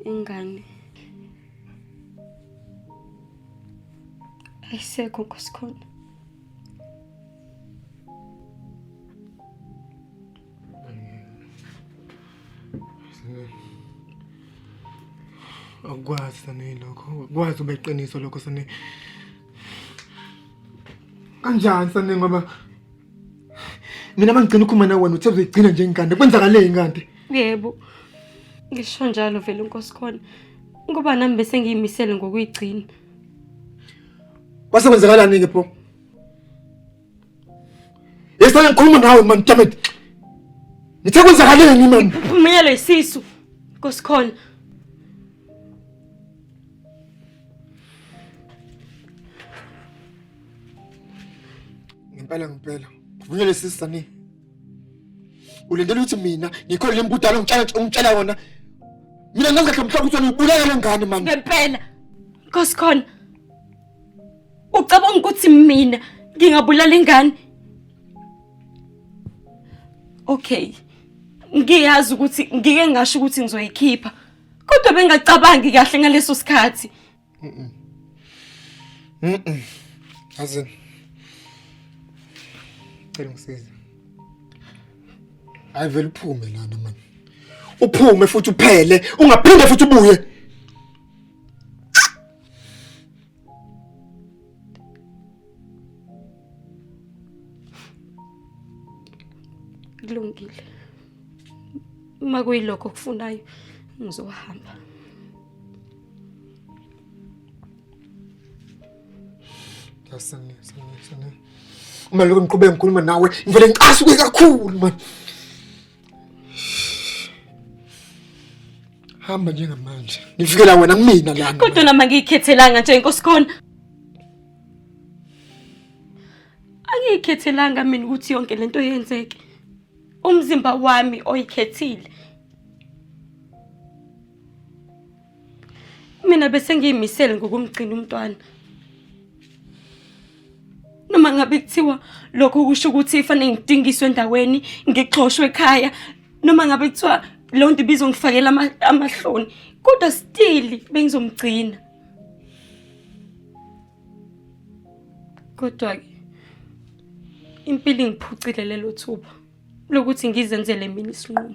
Ingane ayisekho Nkosikhona. Akukwazi Sane lokho, akukwazi ube iqiniso lokho Sane. Kanjani Sane ngoba mina mangigcina ukukhuluma nawe wena uthe uzoyigcina nje ingane, kwenzakaleni kanti? Yebo, ngisho njalo vele Nkosikhona, ngoba nami bese ngiyimisele ngokuyigcina. Kwase kwenzakalani ke pho? Yesana ngikhuluma nawe man, damn it. Ngithe kwenzakaleni man? Ngiphumelele isisu Nkosikhona. Ngempela ngempela. Kuvunyelwe isisu Sani. Ulindele ukuthi mina ngikhona le mbudala ungitshela yona. Mina ngazi kahle mhlawumbe ukuthi uyibulala le ngane man. Ngempela Nkosikhona. Ucabanga ukuthi mina ngingabulala ingane? Okay. Ngiyazi ukuthi ngike ngasho ukuthi ngizoyikhipha. Kodwa bengacabangi kahle ngaleso sikhathi. Yazini. Cela ungisize. Hayi vele uphume lana man. Uphume futhi uphele, ungaphinde futhi ubuye. Kulungile. Uma kuyilokho okufunayo ngizohamba. Sani, sani, sani. Uma lokho ngiqhubeka ngikhuluma nawe, ngivele ngicasuke kakhulu man. Hamba njengamanje. Ngifikela wena kumina lana. Kodwa nami angiyikhethelanga nje Nkosikhona. Angiyikhethelanga mina ukuthi yonke lento yenzeke. Umzimba wami oyikhethile. Mina bese ngiyimisele ngokumgcina umntwana. Noma ngabe kuthiwa lokho kusho ukuthi fanele ngidingiswe endaweni, ngixoshwe ekhaya, noma ngabe kuthiwa leyo nto ibizongifakela amahloni, kodwa still bengizomgcina. Kodwa-ke impilo ingiphucile lelo thuba lokuthi ngizenzele mina isinqumo.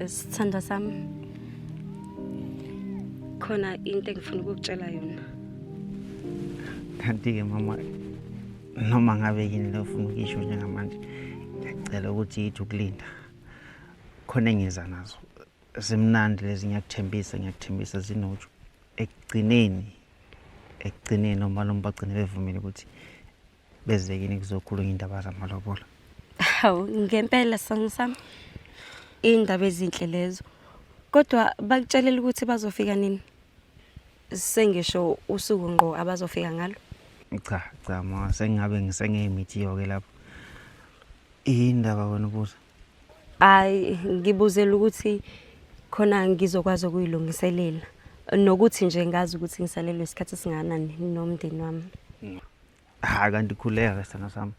Sithandwa sami, khona into engifuna ukukutshela yona. Kanti-ke mama, noma ngabe yini le ofuna ukuyisho njengamanje, ngiyacela ukuthi yithi ukulinda. Khona engiza nazo. Zimnandi lezi, ngiyakuthembisa, ngiyakuthembisa zinoju. Ekugcineni, ekugcineni omalume bagcine bevumile ukuthi beze kini kuzokhulunywa indaba zamalobolo. Hawu, ngempela sithandwa sami. Iy'ndaba ezinhle lezo. Kodwa bakutshelela ukuthi bazofika nini? Sengisho usuku ngqo abazofika ngalo. Cha, cha ma, sengingabe ngisengeyimithi-ke lapho. Indaba wena ubuza? Hayi, ngibuzela ukuthi khona ngizokwazi ukuyilungiselela. Nokuthi nje ngazi ukuthi ngisalelwe isikhathi esingakanani nomndeni wami. Ha kanti khuleka ke sithando sami.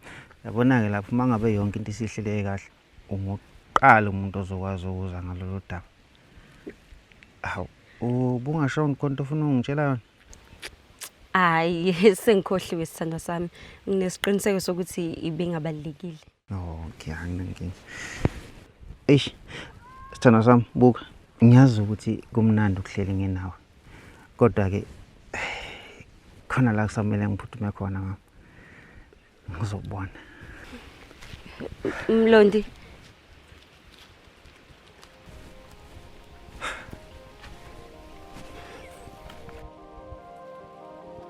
Yabona-ke lapho uma ngabe yonke into isihleleke kahle, ungokuqala umuntu ozokwazi ukuza ngalolu daba. Hawu, ubungashongo khona into ofuna ungitshela yona? Hayi, sengikhohliwe sithandwa sami. Nginesiqiniseko sokuthi ibingabalulekile. Okay, anginankinga. Eish, sithandwa sami, buka. Ngiyazi ukuthi kumnandi ukuhleli ngenawe. Kodwa-ke khona la kusamele ngiphuthume khona mama. Ngizokubona. Mlondi.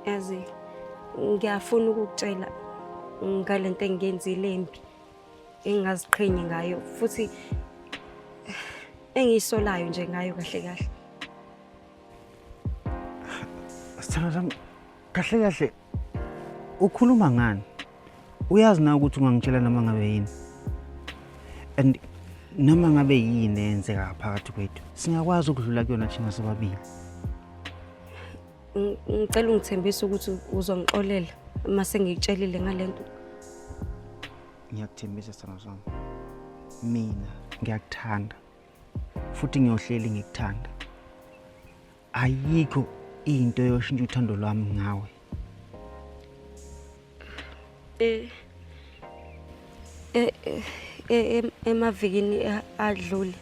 Yazi ngiyafuna ukukutshela ngalento engiyenzile embi engingaziqhenyi ngayo futhi engiyisolayo nje ngayo kahle kahle. Sithandwa sami, kahle kahle ukhuluma ngani? Uyazi na ukuthi ungangitshela noma ngabe yini? And noma ngabe yini eyenzeka phakathi kwethu, singakwazi ukudlula kuyona thina sobabili. Ngicela ungithembise ukuthi uzongixolela uma sengikutshelile ngale nto. Ngiyakuthembisa sithandwa sami. Mina ngiyakuthanda. Futhi ngiyohleli ngikuthanda. Ayikho into eyoshintsha uthando lwami ngawe. Emavikini adlule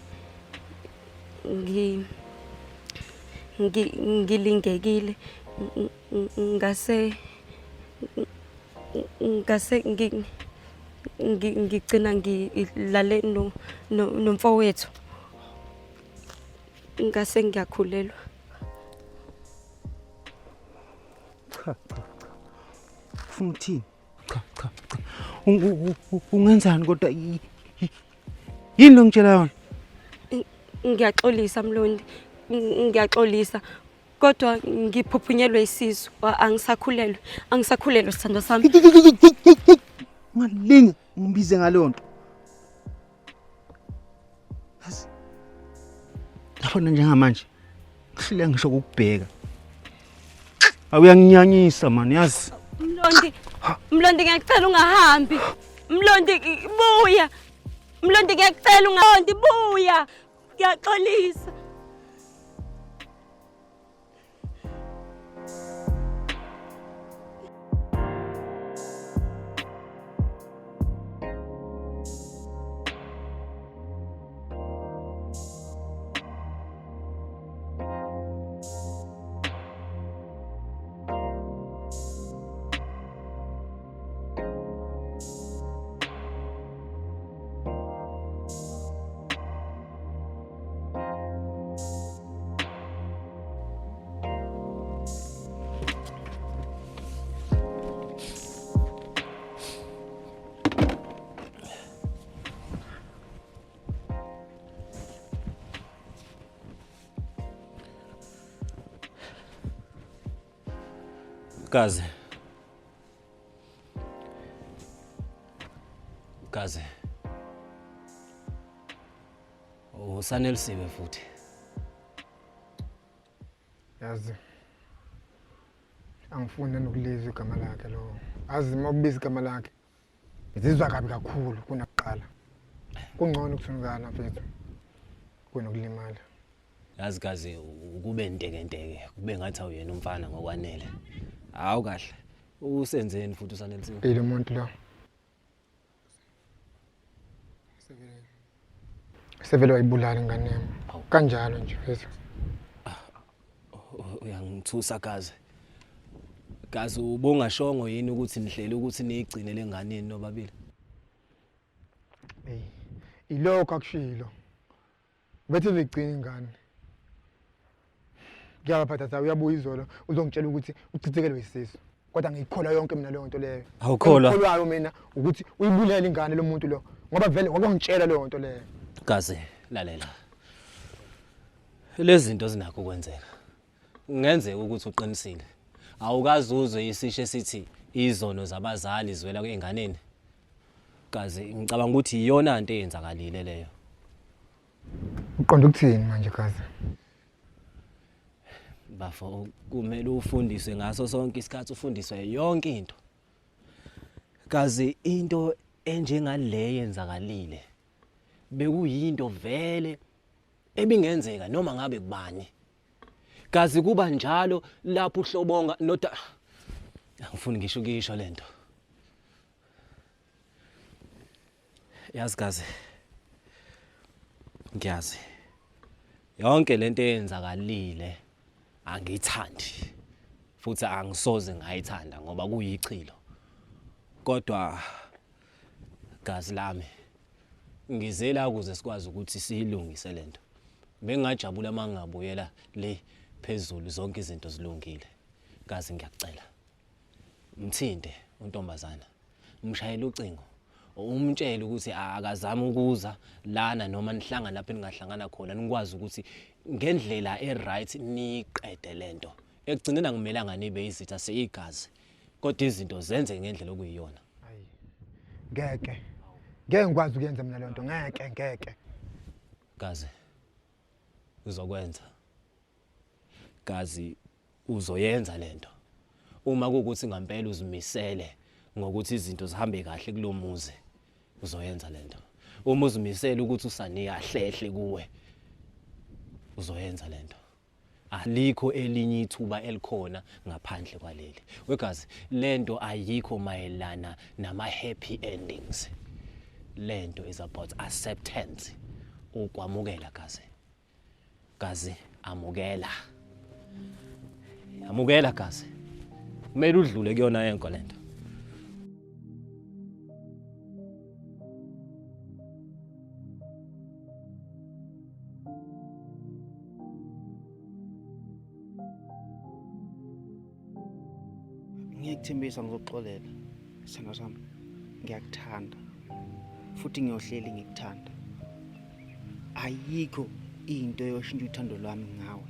ngilingekile ngase ngase ngigcina ngilale nomfowethu ngase ngiyakhulelwa. Cha cha cha. Ufuna ukuthini? Cha cha cha. Ungenzani kodwa yini lo ngitshela yona? Ngiyaxolisa Mlondi, ngiyaxolisa. Kodwa ngiphuphunyelwe isisu, angisakhulelwe, angisakhulelwe sithandwa sami. Ungalinge ungibize ngaleyo nto. Yazi. Yabona njengamanje ngihlule ngisho ukukubheka. Awuyanginyanyisa man yazi. Mlondi, Mlondi ngiyacela ungahambi. Mlondi buya. Mlondi ngiyacela ungahambi buya. Ngiyaxolisa. Gazi. Gazi. Usanelisiwe futhi. Yazi. Angifuni nokulizwa igama lakhe lo. Azi uma kubiza igama lakhe. Ngizizwa kabi kakhulu kunakuqala. Kungcono ukuthunukana mfethu kunokulimala. Yazi Gazi ukube ntekenteke, kube ngathi awuyena umfana ngokwanele. Hawu kahle. Usenzeni futhi usanelisiwe? Ilo muntu lo. Sevele wayibulala ingane yami. Kanjalo nje mfethu. Uyangithusa Gazi. Gazi ubongashongo yini ukuthi nihlele ukuthi niyigcine lengane yenu nobabili? Hey, ilokho akushilo. Bethi uzigcina ingane. Ngiyabaphatha uyabuya izolo uzongitshela ukuthi uchithekelwe isisu. Kodwa ngiyikholwa yonke mina leyo nto leyo. Awukholwa? Engikholwayo mina ukuthi uyibulele ingane lo muntu lo ngoba vele wakangitshela leyo nto leyo. Gazi lalela. Lezi zinto zinakho ukwenzeka. Kungenzeka ukuthi uqinisile. Awukazi uzwe isisho esithi izono zabazali ziwela kwenganeni. Gazi ngicabanga ukuthi iyona into eyenzakalile leyo. Uqonda ukuthini manje Gazi? Bafo kumele ufundiswe ngaso sonke isikhathi ufundiswe yonke into. Gazi into enjengale yenzakalile bekuyinto vele ebingenzeka noma ngabe kubani. Gazi kuba njalo lapho uhlobonga noda angifuni ngisho ukuyisho lento. Yazi Gazi ngiyazi yonke lento eyenzakalile angiyithandi futhi angisoze ngayithanda ngoba kuyichilo kodwa gazi lami ngizela ukuze sikwazi ukuthi siyilungise lento bengingajabula uma ngingabuyela le phezulu zonke izinto zilungile gazi ngiyakucela. Mthinte untombazana. Mshayele ucingo. Umtshele ukuthi akazame ukuza lana noma nihlangana lapho eningahlangana khona nikwazi ukuthi ngendlela e-right niyiqede lento. Ekugcineni akumelanga nibe izitha seyigazi. Kodwa izinto zenze ngendlela okuyiyona. Ngeke. Ngeke ngikwazi ukuyenza mina lento, ngeke ngeke. Gazi. Uzokwenza. Gazi uzoyenza lento. Uma kuwukuthi ngampela uzimisele ngokuthi izinto zihambe kahle kulomuzi, uzoyenza lento. Uma uzimisele ukuthi usaniya ahlehle kuwe, uzoyenza lento. Alikho elinye ithuba elikhona ngaphandle kwaleli. Wegazi, lento ayikho mayelana nama happy endings. Lento is about acceptance. Ukwamukela gazi. Gazi amukela. Amukela gazi. Kumele udlule kuyona yonke lento. Ngiyakuthembisa ngizokuxolela sithandwa sami, ngiyakuthanda futhi ngiyohleli ngikuthanda. Ayikho into eyoshintsha uthando lwami ngawe.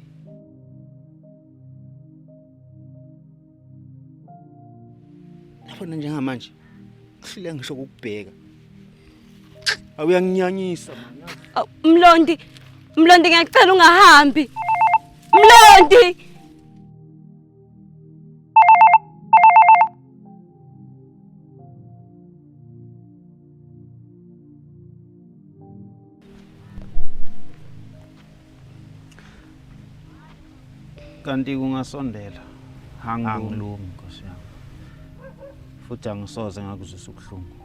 Yabona njengamanje kuhluleka ngisho ukukubheka. Awuyanginyanyisa man. Awu, Mlondi, Mlondi ngiyacela ungahambi. Mlondi! Kanti kungasondela angilumi Nkosi yami. Futhi angisoze ngakuzwisa ubuhlungu.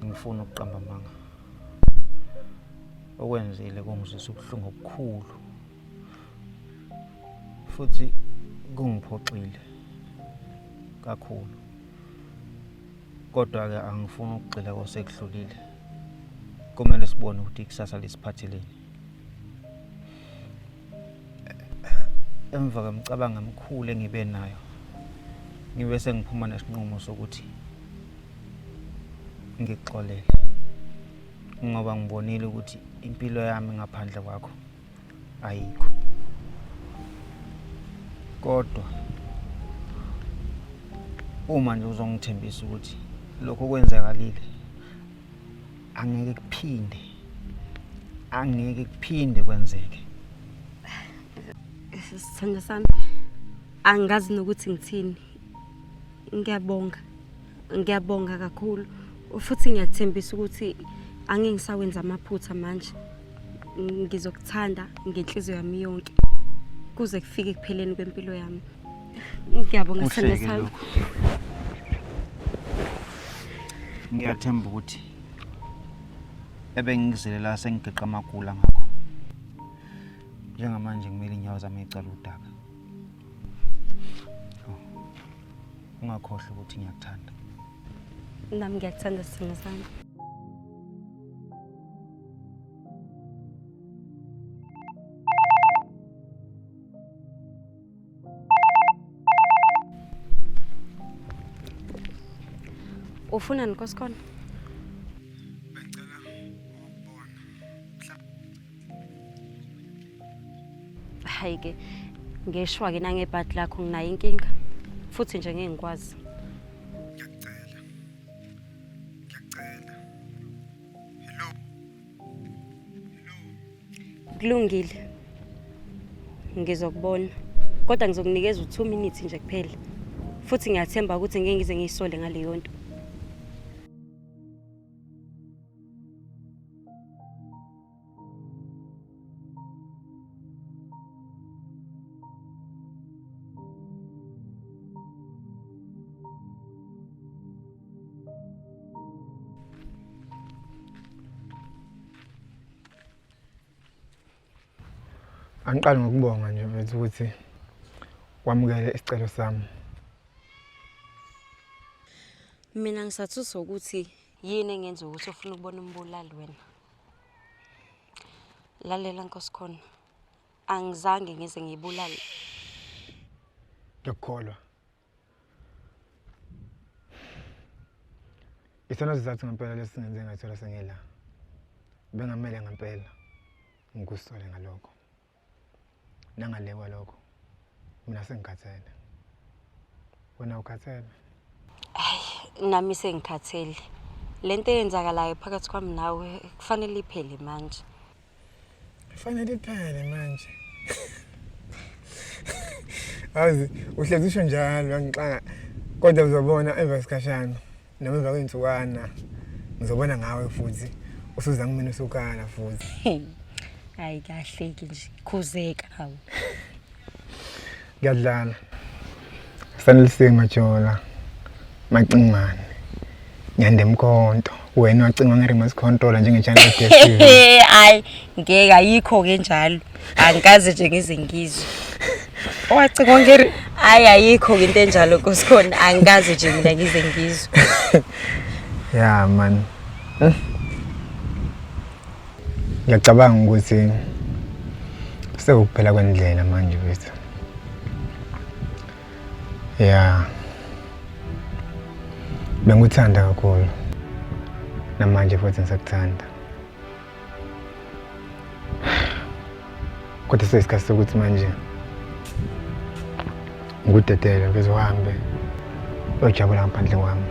Ngifuna ukuqamba amanga. Okwenzile kungizwisa ubuhlungu obukhulu. Futhi kungiphoxile kakhulu. Kodwa-ke angifuni ukugxila kosekudlulile. Kumele sibone ukuthi ikusasa lisiphatheleni. Emva kwemicabango emikhulu engibe nayo, ngibe sengiphuma nesinqumo sokuthi ngikuxolele ngoba ngibonile ukuthi impilo yami ngaphandle kwakho ayikho. Kodwa uma nje uzongithembisa ukuthi lokho kwenzakalile angeke kuphinde angeke kuphinde kwenzeke. Sithandwa sami, angazi nokuthi ngithini. Ngiyabonga. Ngiyabonga kakhulu. Futhi ngiyakuthembisa ukuthi angeke ngisawenza amaphutha manje. Ngizokuthanda ngenhliziyo yami yonke kuze kufike ekupheleni kwempilo yami. Ngiyabonga sithandwa Kuhle-ke sami. lokho. Ngiyathemba ukuthi ebengikuzele la sengigeqa amagula ngakho. Njengamanje ngimele inyawo zami ecala udaka. Oh, Ungakhohlwa ukuthi ngiyakuthanda. Nami ngiyakuthanda sithandwa sami. Ufunani Nkosikhona? Hayi ke ngeshwa ke nangebhadi lakho nginayo inkinga futhi nje ngeke ngikwazi. Ngiyacela. Ngiyacela. Hello. Kulungile. Ngizokubona. Kodwa ngizokunikeza u2 minutes nje kuphela. Futhi ngiyathemba ukuthi ngeke ngize ngiyisole ngaleyo nto. Angiqali ngokubonga nje mfethu ukuthi wamukele isicelo sami. Mina ngisathuswa ukuthi yini engenza ukuthi ufune ukubona umbulali wena. Lalela Nkosikhona. Angizange ngize ngiyibulale. Ngiyakukholwa. Isona sizathu ngempela lesingenze ngathola sengila. Bengamele ngempela ngikusole ngalokho. Nangale kwalokho mina sengikhathele. Wena ukhathele? Nami sengikhathele. Lento eyenzakalayo phakathi kwami nawe kufanele iphele manje. Fanele iphele manje. Azi uhlezi usho njalo angixaka kodwa uzobona emva kwesikhashana noma emva kwey'nsukwana ngizobona ngawe futhi usuza kumina usukhala futhi. Hayi kahleki nje, khuzeka hawu. Ngiyadlala. Sanelisiwe Majola. Macingwane. Nyande Mkhonto. Wena wacingwa nge-remote control njenge-channel DStv. Hayi, ngeke ayikho ke njalo. Angikaze nje ngize ngizwe. Owacingwa nge Hayi ayikho ke into enjalo Nkosikhona, angikaze nje mina ngize ngizwe. Yeah man. Ngiyacabanga ukuthi sekuphela kwendlela manje bethu. Yeah. Bengikuthanda kakhulu. Namanje futhi ngisakuthanda. Kodwa seyisikhathi sokuthi manje ngikudedele ukuze uhambe uyojabula ngaphandle kwami.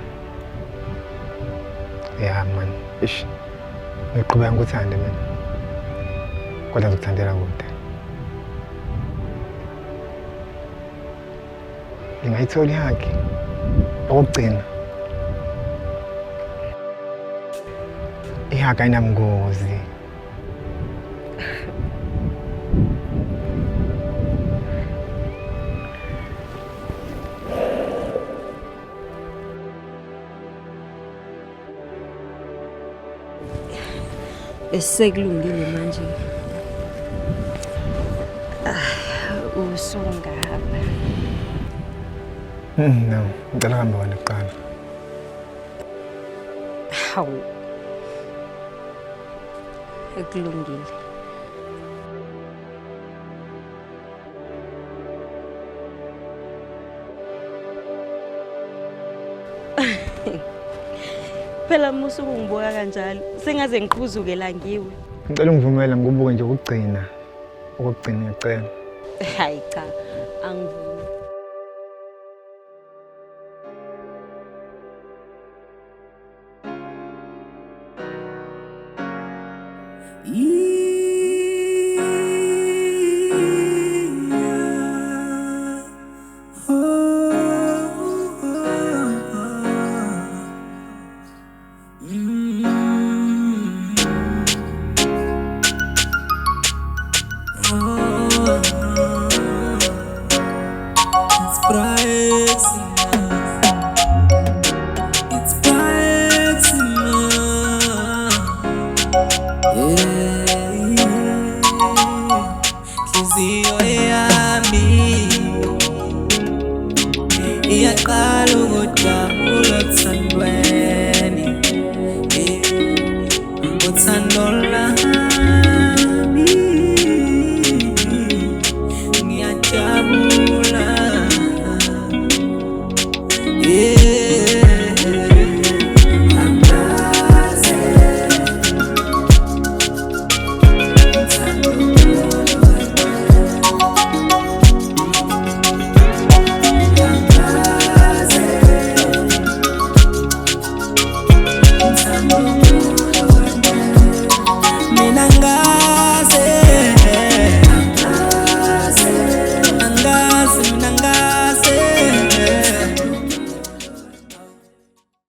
Yeah man, ish. Ngiqhubeka ngikuthande mina. Kodwa ngizokuthandela kude. Ngingayithola ihagi okokugcina. Ihagi ayinabungozi. Besekulungile manje. Ah, usungahamba. No, ngicela uhambe wena kuqala. Hawu. Kulungile. Phela musu ukungibuka kanjalo, sengaze ngiqhuzuke la ngiwe. Ngicela ungivumele ngikubuke nje ukugcina. Okugcina ngiyacela. Hayi cha, angivumi. It's bright. It's bright. Yeah. Nhliziyo yami iyaqala ukudana.